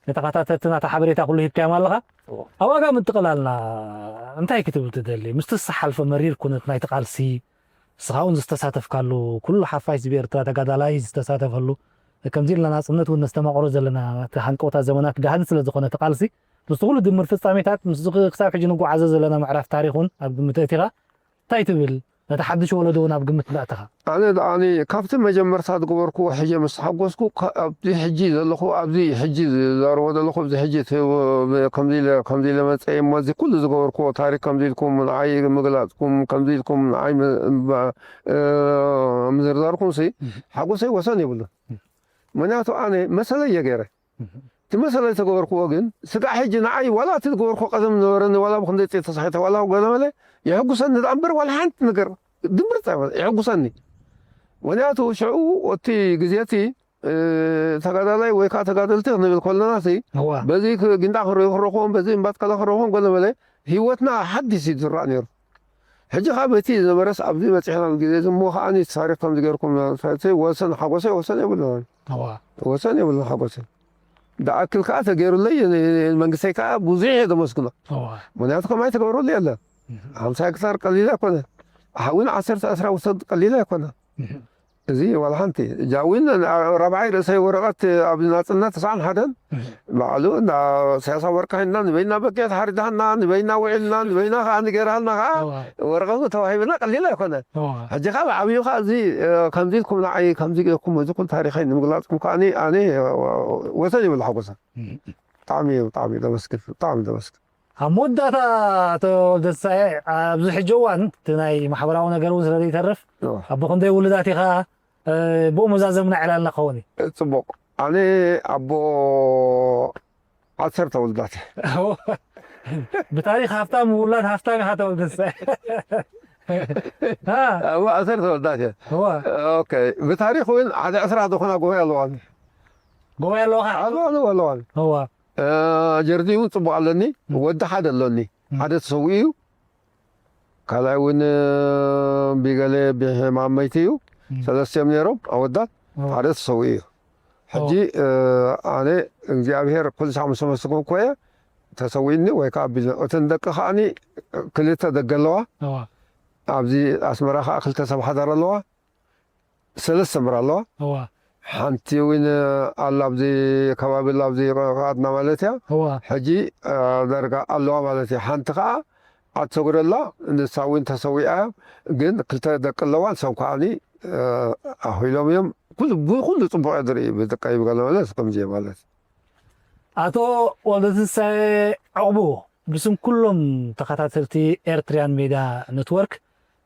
ንተኸታተልትና እቲ ሓበሬታ ኩሉ ሂብካዮም ኣለኻ። እወ። ኣብ ዋጋ ምጥቕላልና እንታይ ክትብል ትደሊ? ምስቲ ዝሓልፈ መሪር ኩነት ናይቲ ቃልሲ፣ ንስኻ እውን ዝተሳተፍካሉ፣ ኩሉ ሓፋሽ ህዝቢ ኤርትራ ተጋዳላይ ዝተሳተፈሉ፣ ከምዚ ኢልና ናጽነት እውን ነስተማቕሮ ዘለና፣ እቲ ሃንቀውታ ዘመናት ጋህዲ ስለ ዝኾነ እቲ ቃልሲ፣ ምስቲ ኩሉ ድምር ፍጻሜታት፣ ምስዚ ክሳብ ሕጂ ንጓዓዞ ዘለና ምዕራፍ ታሪኽ እውን ኣብ ግምት ኣእቲኻ እንታይ ትብል? ነቲ ሓድሽ ወለዶ እውን ኣብ ግምት እንዳእተኻ። ኣነ ደኣኒ ካብቲ መጀመርታ ዝገበርክዎ ሕጂ ምስ ተሓጎስኩ፣ ካ-፣ ኣብዚ ሕጂ ዘለኹ፣ ኣብዚ ሕጂ ዝዛረቦ ዘለኹ፣ ኣብዚ ሕጂ እቲ ከምዚ ኢለ፣ ከምዚ ኢለ መጸ እሞ፣ እዚ ኩሉ ዝገበርክዎ ታሪኽ ከምዚ ኢልኩም ንዓይ ምግላጽኩም፣ ከምዚ ኢልኩም ንዓይ ም-፣ ም-፣ እ፣ ምዝርዛርኩም ሲ፣ እህ። ሓጎሰይ ወሰን የብሉን። እህ። ምኽንያቱ ኣነ መሰለይ እየ ገይረ። እህ። እቲ መሰለይ ተገበርክዎ ግን፣ ስጋዕ ሕጂ ንዓይ ዋላ እቲ ዝገበርክዎ ቀደም ነበረኒ፣ ዋላ ብክንደይ ጽየ ተሳሒተ፣ ዋላ ገለ መለ የሕጉሰኒ ደኣ እምበር፣ ዋላ ሓንቲ ነገር ድምርጽ ኣይኮነ፣ የሕጉሰኒ። ምኽንያቱ ሽዑ እቲ ግዜ እቲ፣ እ፣ ተጋዳላይ ወይ ከዓ ተጋደልቲ ክንብል ከለና ሲ፣ እዋ። በዚ ክ-፣ ጊንዳዕ ክርእዩ ክረኽቦም፣ በዚ እምባትካላ ክረኽቦም ገለ መለ፣ ህይወትና ሓዲስ እዩ ዝረኣ ነይሩ። ሕጂ ካብ እቲ ዝነበረስ ኣብዚ በጺሕና ግዜ እዚ እሞ ከዓኒ ታሪኽ ከምዚ ገይርኩም፣ እቲ ወሰን ሓጎሰይ ወሰን የብሉን። እዋ። ወሰን የብሉን ሓጎሰይ። ደኣክል ከዓ ተገይሩለይ፣ ን-፣ መንግስተይ ከዓ ብዙሕ እየ ዘመስግኖ። እዋ። ምኽንያቱ ከማይ ተገብረሉ የለን። እህ። ሓምሳ ሄክታር ቀሊል ኣይኮነ። ሓዊን ዓሰርተ ዕስራ ውሰድ ቀሊል ኣይኮነ። እህ። እዚ ዋላ ሓንቲ። ጃዊን ራብዓይ ርእሰይ ወረቐት ኣብ ናጽነት ተስዓን ሓደን እህ። ባዕሉ እንዳ ኢሳያስ ኣፈወርቂ ሒንና ንበይና በጊዕ ተሓሪድሃና፣ ንበይና ውዒልና፣ ንበይና ከዓ ንገርሃልና ከዓ እዋ። ወረቐቱ ተዋሂብና ቀሊል ኣይኮነ። እዋ። ሕጂ ከዓ ብዓብዩ ከዓ እዚ፣ እ፣ ከምዚ ኢልኩም ንዓይ ከምዚ ገይርኩም እዚ ኩሉ ታሪኸይ ንምግላጽኩም ከዓ ኣነ፣ ኣነ ወሰን ይብሉ ሓጎሰ። እህ። ብጣዕሚ፣ ብጣዕሚ ደመስግን፣ ብጣዕሚ ደመስግን። ኣብ መወዳእታ ኣቶ ወልደትንሳኤ፣ ኣብዚ ሕጂ እዋን እቲ ናይ ማሕበራዊ ነገር እውን ስለ ዘይተርፍ፣ እዎ። ኣቦ ክንደይ ውሉዳት ኢኻ? እ፣ ብኡ መዛዘምና ዕላልና ክኸውን እዩ። ጽቡቕ። ኣነ ኣቦ ዓሰርተ ውሉዳት እየ። ብታሪኽ ሃፍታም ውላድ ሃፍታም ኢኻ ኣቶ ወልደትንሳኤ። ሃ? ኣቦ ዓሰርተ ውሉዳት እየ። እዎ። ኦኬ። ብታሪኽ እውን ሓደ ዕስራ ዝኾና ጎባይ ኣለዋኒ። ጎባይ ኣለዋኻ? ኣለዋኒ፣ ኣለዋኒ። እዎ። እ፣ ጀርዲን እውን ጽቡቕ ኣለኒ። እም። ወዲ ሓደ ኣሎኒ። እም። ሓደ ተሰዊኡ እዩ። ካልኣይ እውን፣ እ፣ ብገለ ብሕማም መይቱ እዩ። እም። ሰለስተ እዮም ነይሮም ኣወዳት። እዎ። ሓደ ተሰዊኡ እዩ። ሕጂ፣ እዎ። እ፣ ኣነ እግዚኣብሔር ኩሉ ሳዕ ምስ ኣመስገንኩ እየ። ተሰዊእኒ ወይ ከዓ ኣቢልና። እተን ደቂ ከዓኒ ክልተ ደቂ ኣለዋ። እዎ። ኣብዚ ኣስመራ ከዓ ክልተ ሰብ ሓዳር ኣለዋ። ሰለስተ እምበር ኣለዋ። እዋ። ሓንቲ እውን ኣላ ኣብዚ ከባቢ ኣላ፣ ኣብዚ ዓድና ማለት እያ። እዋ። ሕጂ፣ እ፣ ዳርጋ ኣለዋ ማለት እዩ። ሓንቲ ከዓ ዓዲ ሰጉሪ ኣላ፣ ንሳ እውን ተሰዊኣ እያ። ግን ክልተ ደቂ ኣለዋ፣ ንሶም ከዓኒ፣ እ፣ ኣኺሎም እዮም። ኩሉ፣ ብኩሉ ጽቡቕ እየ ዝርኢ፣ ብደቀይ ብገለ መለስ ከምዚ እየ ማለት። ኣቶ ወልደትንሳኤ ዕቑቡ፣ ብስም ኩሎም ተኸታተልቲ ኤርትርያን ሜድያ ኔትወርክ፣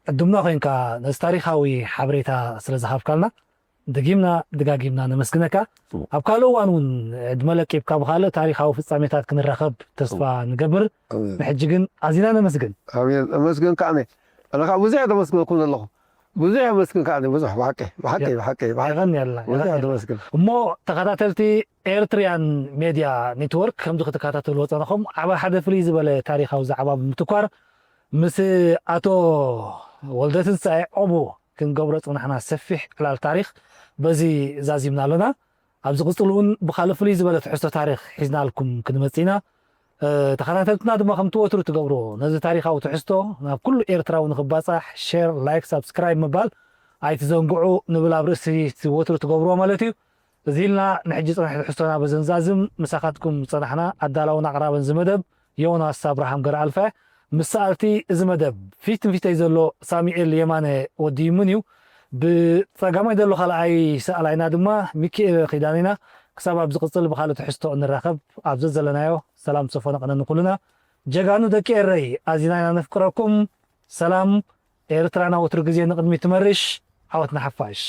ዕዱምና ኮይንካ ነዚ ታሪኻዊ ሓበሬታ ስለ ዝሃብካልና፣ ደጊምና ደጋጊምና ነመስግነካ። ጽቡቕ። ኣብ ካልእ እዋን እውን ዕድመ ለቂብካ ብኻልእ ታሪኻዊ ፍጻሜታት ክንራኸብ ተስፋ ጽቡቕ። ንገብር። ኣሜን። ንሕጂ ግን ኣዚና ነመስግን። ኣሜን። ኣመስግን ከኣ ኣነ። ኣነ ከኣ ብዙሕ እየ ዘመስግነኩም ዘለኹ። ብዙሕ እየ ኣመስግን ከኣ ኣነ። ብዙሕ፣ ብሓቂ፣ ብሓቂ፣ ያ-፣ ብሓቂ፣ ብሓቂ። የቐንየልና፣ ብዙሕ እየ የቐንየልና። ዘመስግን። እሞ ተኸታተልቲ ኤርትርያን ሜድያ ኔትወርክ ከምዚ ክትከታተልዎ ጸንኹም፣ ኣብ ሓደ ፍልይ ዝበለ ታሪኻዊ ዛዕባ ብምትኳር ምስ ኣቶ ወልደትንሳኤ ዕቑቡ ክንገብሮ ጽናሕና ሰፊሕ ዕላል ታሪኽ በዚ ዛዚምና ኣሎና። ኣብ ዝቕጽል እውን ብኻልእ ፍልይ ዝበለ ትሕዝቶ ታሪኽ ሒዝናልኩም ክንመጽእ ኢና። እ፣ ተኸታተልትና ድማ ከምቲ ወትሩ ትገብርዎ፣ ነዚ ታሪኻዊ ትሕዝቶ ናብ ኩሉ ኤርትራዊ ንኽባጻሕ ሼር፣ ላይክ፣ ሳብስክራይብ ምባል ኣይትዘንግዑ ንብል ኣብ ርእሲ እቲ ወትሩ ትገብርዎ ማለት እዩ። እዚ ኢልና ንሕጂ ጽንሒ ትሕዝቶና በዚ ንዛዝም። ምሳኻትኩም ዝጸናሕና ኣዳላውን ኣቕራብን እዚ መደብ ዮናስ ኣብርሃም ገረኣልፈ፣ ምስ ሰኣልቲ እዚ መደብ ፊት ንፊተይ ዘሎ ሳሙኤል የማነ ወዲ ይምን እዩ። ብጸጋማይ ዘሎ ካልኣይ ሰኣላይና ድማ ሚኪኤል ኪዳነ ኢና። ክሳብ ኣብ ዝቕጽል ብኻልእ ትሕዝቶ እንራኸብ፣ ኣብ ዘዘለናዮ ሰላም ዝሰፈኖ ቅነ ንኹልና። ጀጋኑ ደቂ ኤረይ፣ ኣዚና ኢና ነፍቅረኩም። ሰላም፣ ኤርትራና ወትሩ ግዜ ንቕድሚት ትመርሽ። ዓወት ንሓፋሽ።